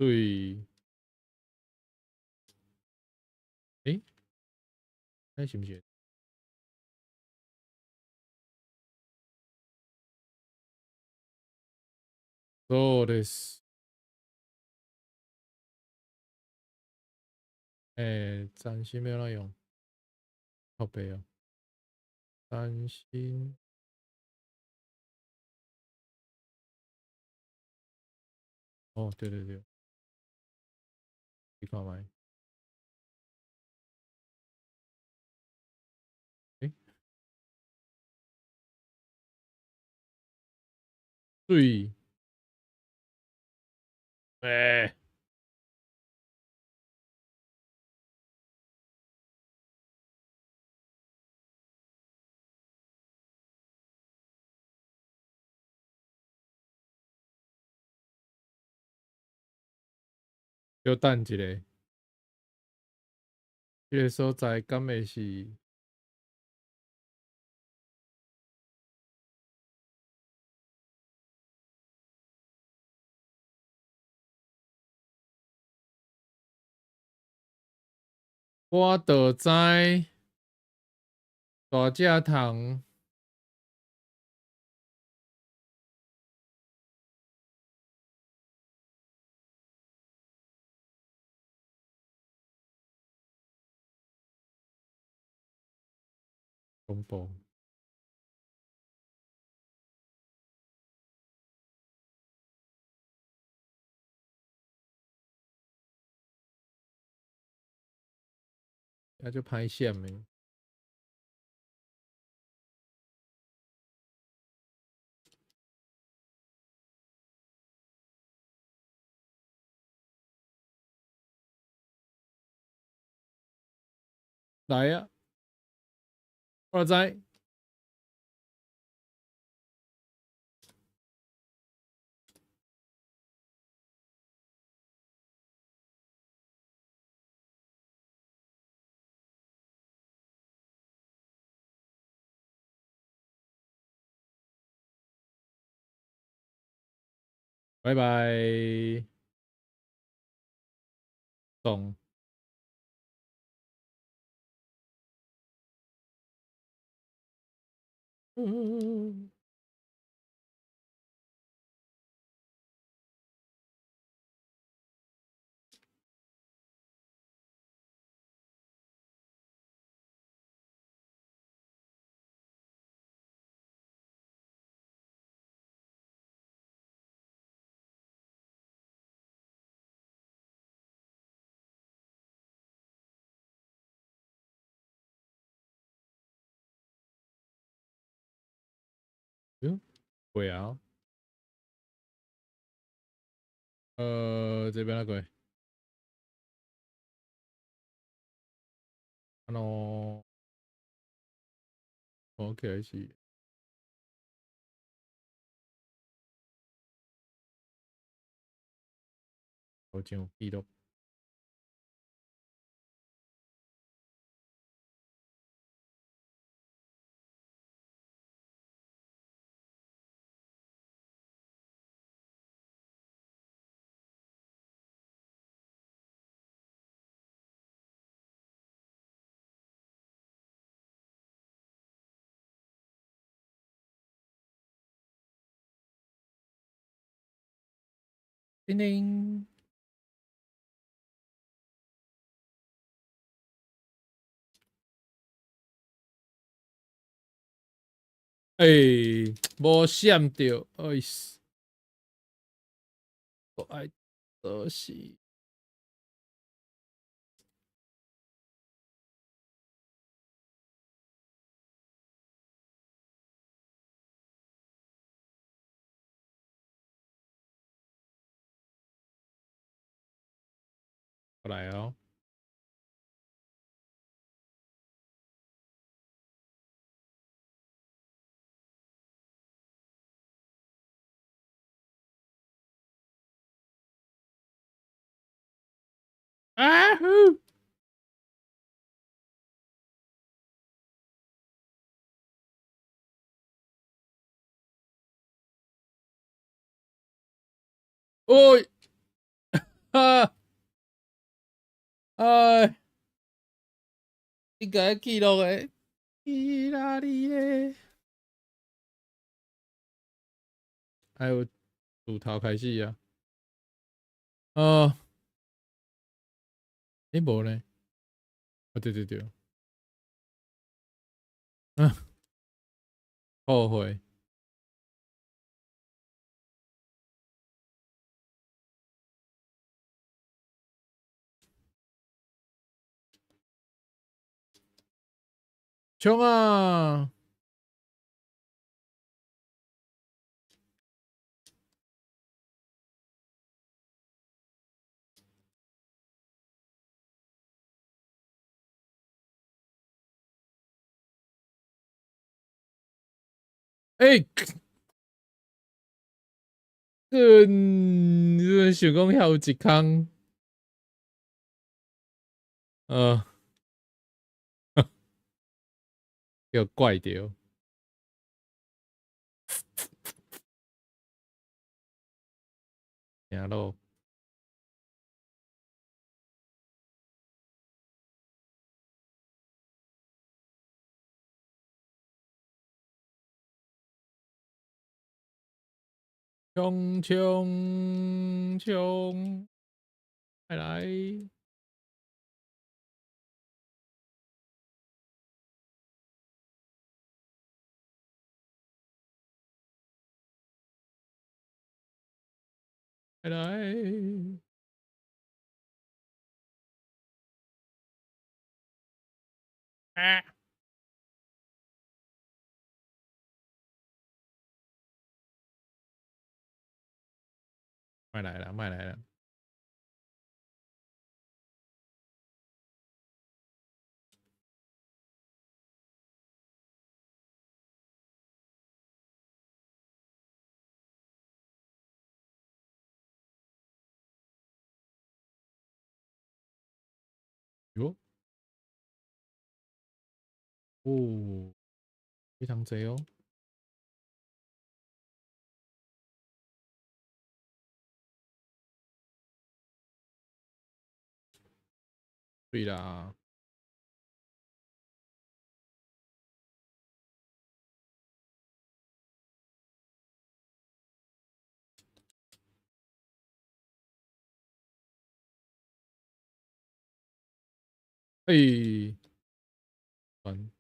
對，欸？那是毋是？そうです。欸，占星欲按怎用？靠北哦。占星。哦，對對對。你看覓。欸？對。欸。小等一下。這个所在敢會是？我就知大隻蟲。恐怖。遮足歹閃的。來啊！我知。拜拜。懂。嗯。嗯，會啊。這邊那個。OK 是。好像有記錄。叮叮。欸，無閃著，哎死！我愛就是。來哦。啊呼！おい！啊！哎，應該記錄的，意大利的，還有自頭開始啊！哦，欸，無呢？啊，對對對，嗯，後悔。衝啊！欸！嗯，想講遐有一空，叫怪著。行路。衝衝衝！來來！來來！啊！莫來啦，莫來啦！喲，哦，非常濟哦。對啦。欸，煩。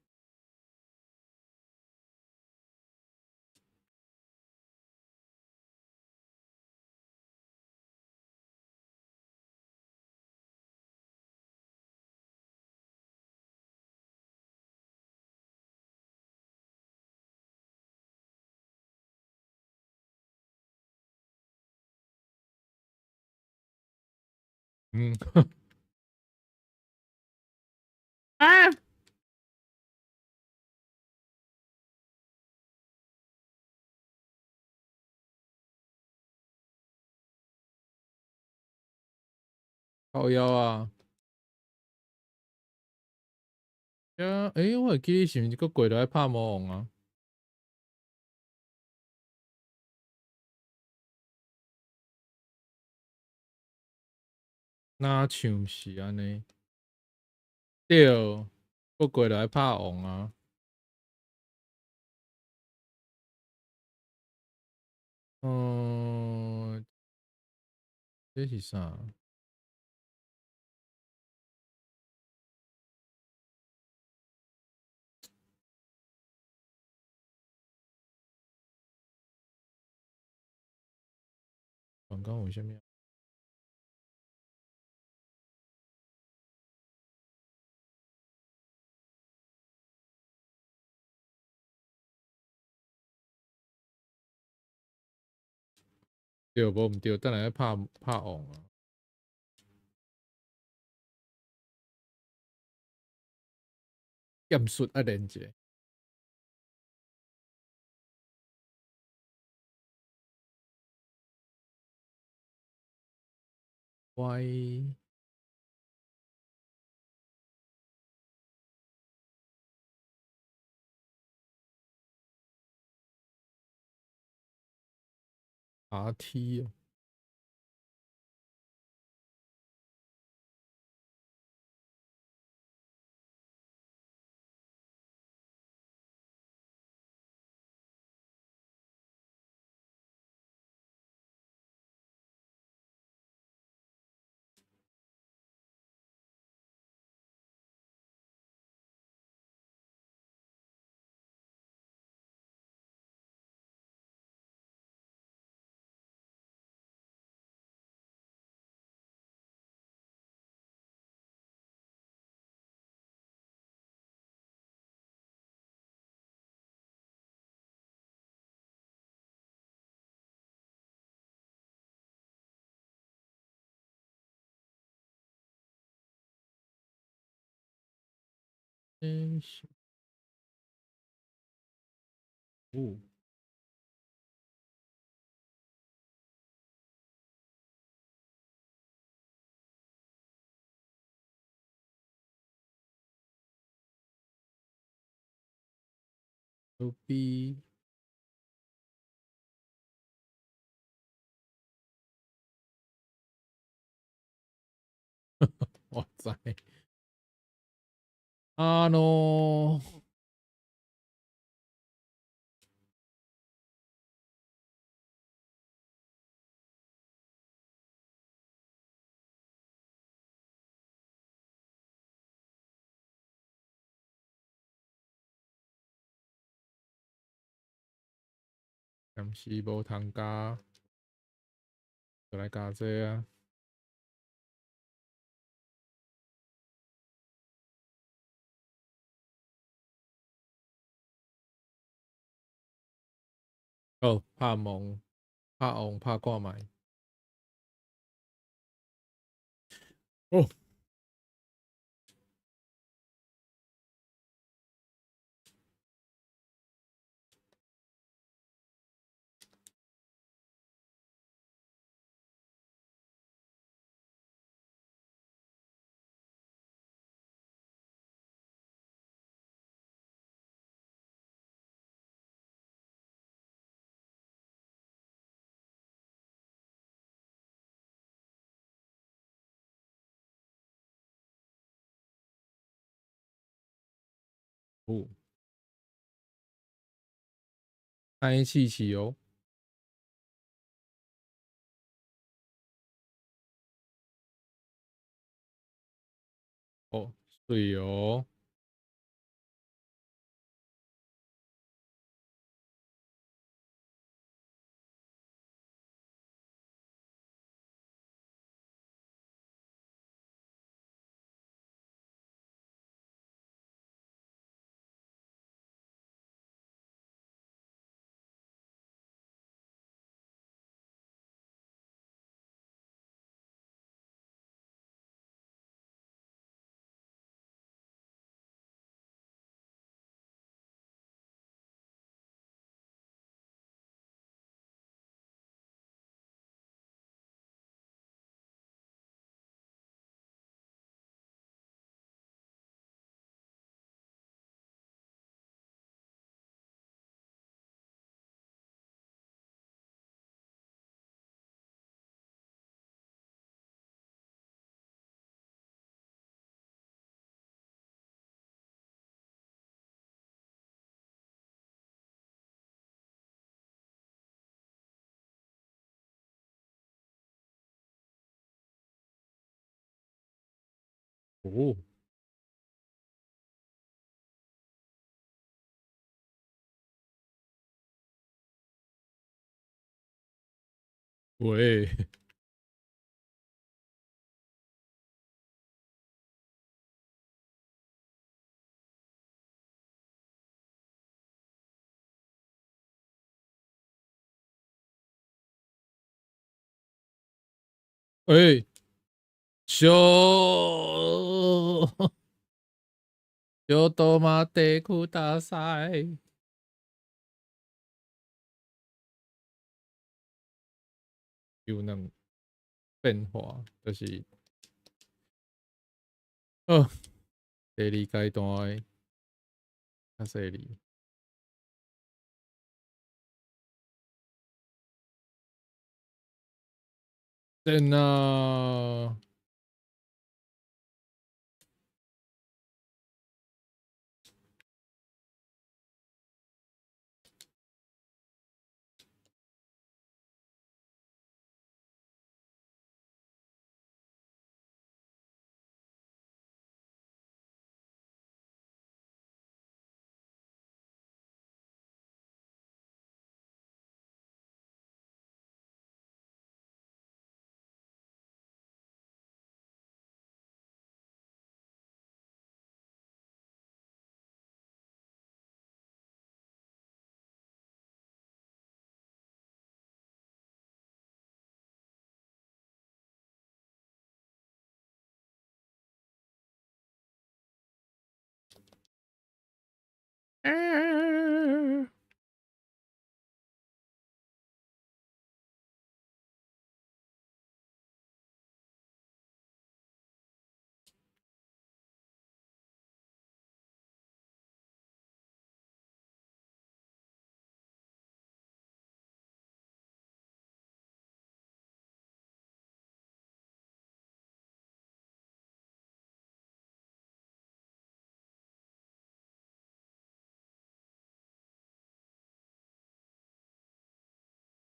嗯。啊！靠腰啊！啊，欸，我會記得是毋是閣過來拍魔王啊？哪像是按呢？對，閣過來拍王啊！嗯，這是啥？剛剛有啥物？對，無毋對，等下拍拍王啊！劍術愛練一下。Y RT 哦。欸是哦。B。我知。啊喏。暫時無通加，就來加這啊。好，拍蒙，拍王，拍看覓。哦。哦。開試試哦。哦，媠哦。哦。喂。欸，ちょちょっと待ってください。有兩變化，就是，好，第二階段的較細膩。真啊！欸。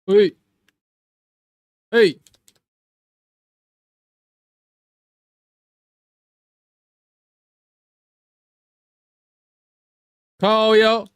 喂，欸，靠腰。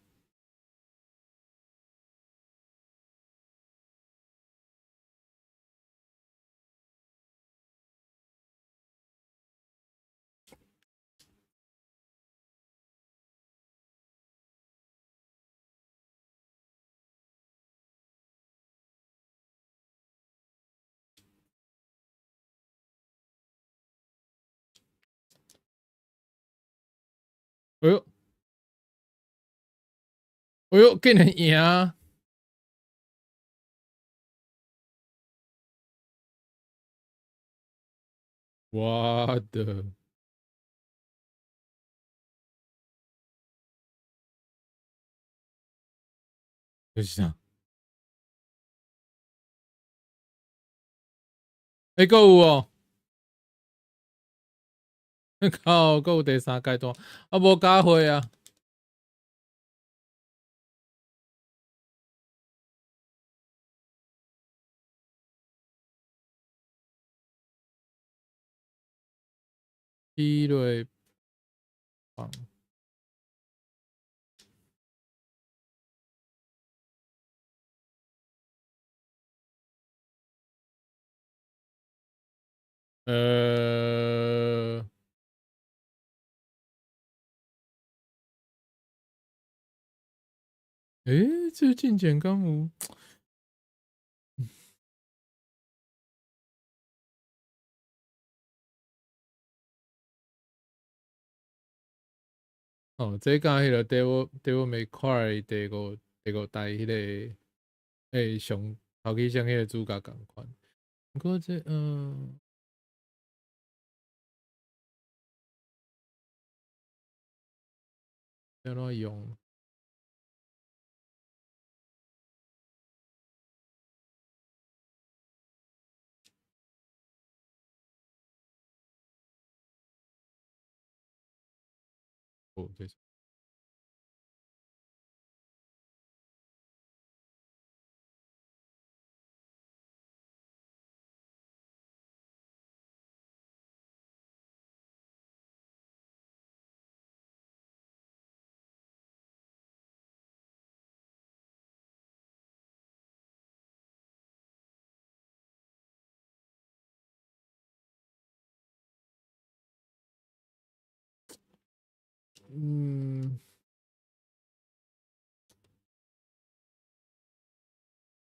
哎喲，哎喲，竟然贏！我的，這是啥？欸，閣有哦！靠，閣有第三階段，啊無加血啊！起落放。欸，這進前敢有？哦，這佮彼个 Devil May Cry 第五代彼个，欸，上頭起先彼个主角仝款。毋過這。欲按怎用？哦，這是。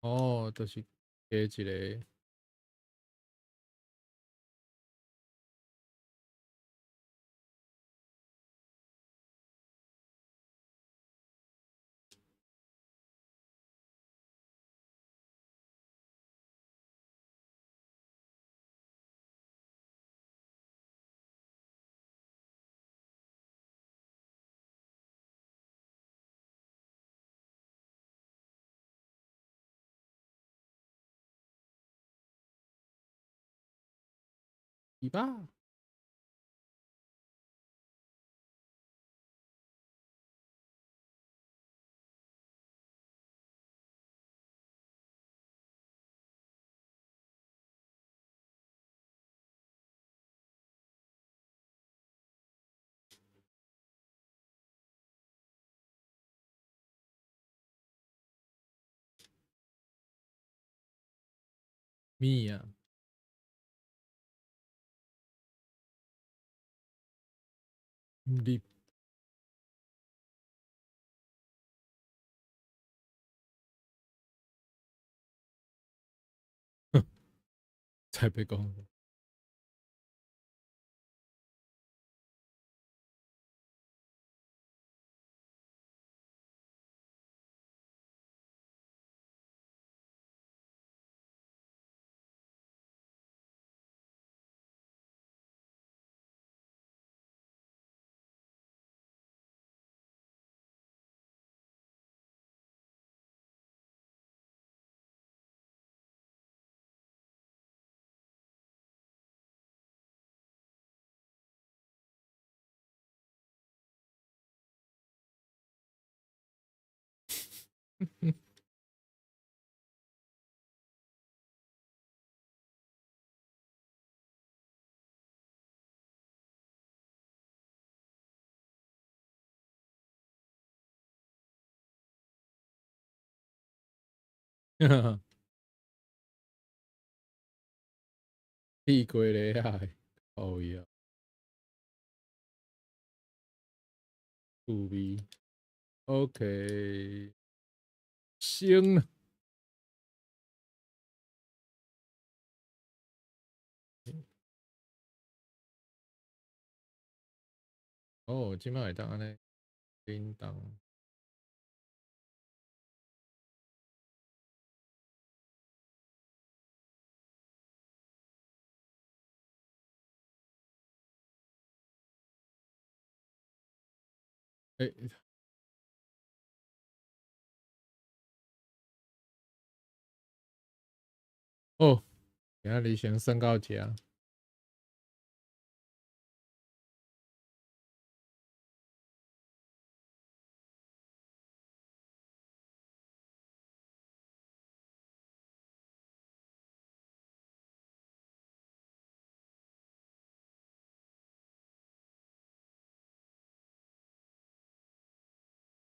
哦，就是加一个。是吧？物啊。你才欲講。屁過咧啊！哦呀，趣味，OK，行了。哦，這擺會當按呢，叮當。欸。哦，今仔日先耍到遮。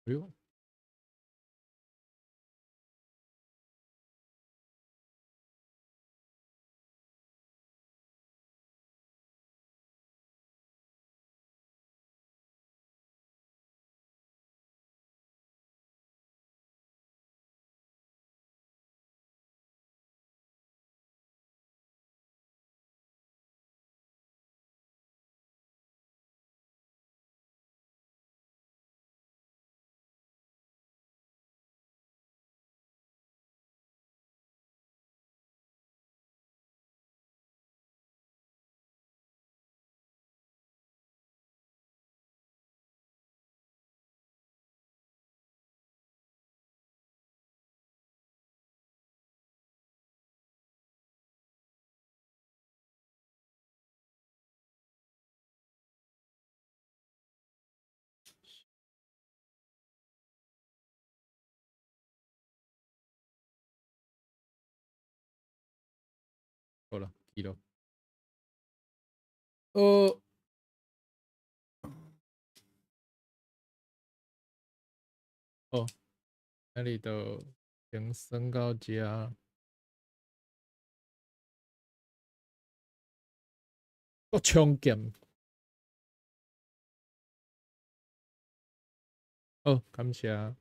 哎喲。好啦，記錄。哦，今日就先耍到遮。閣充電。好，感謝。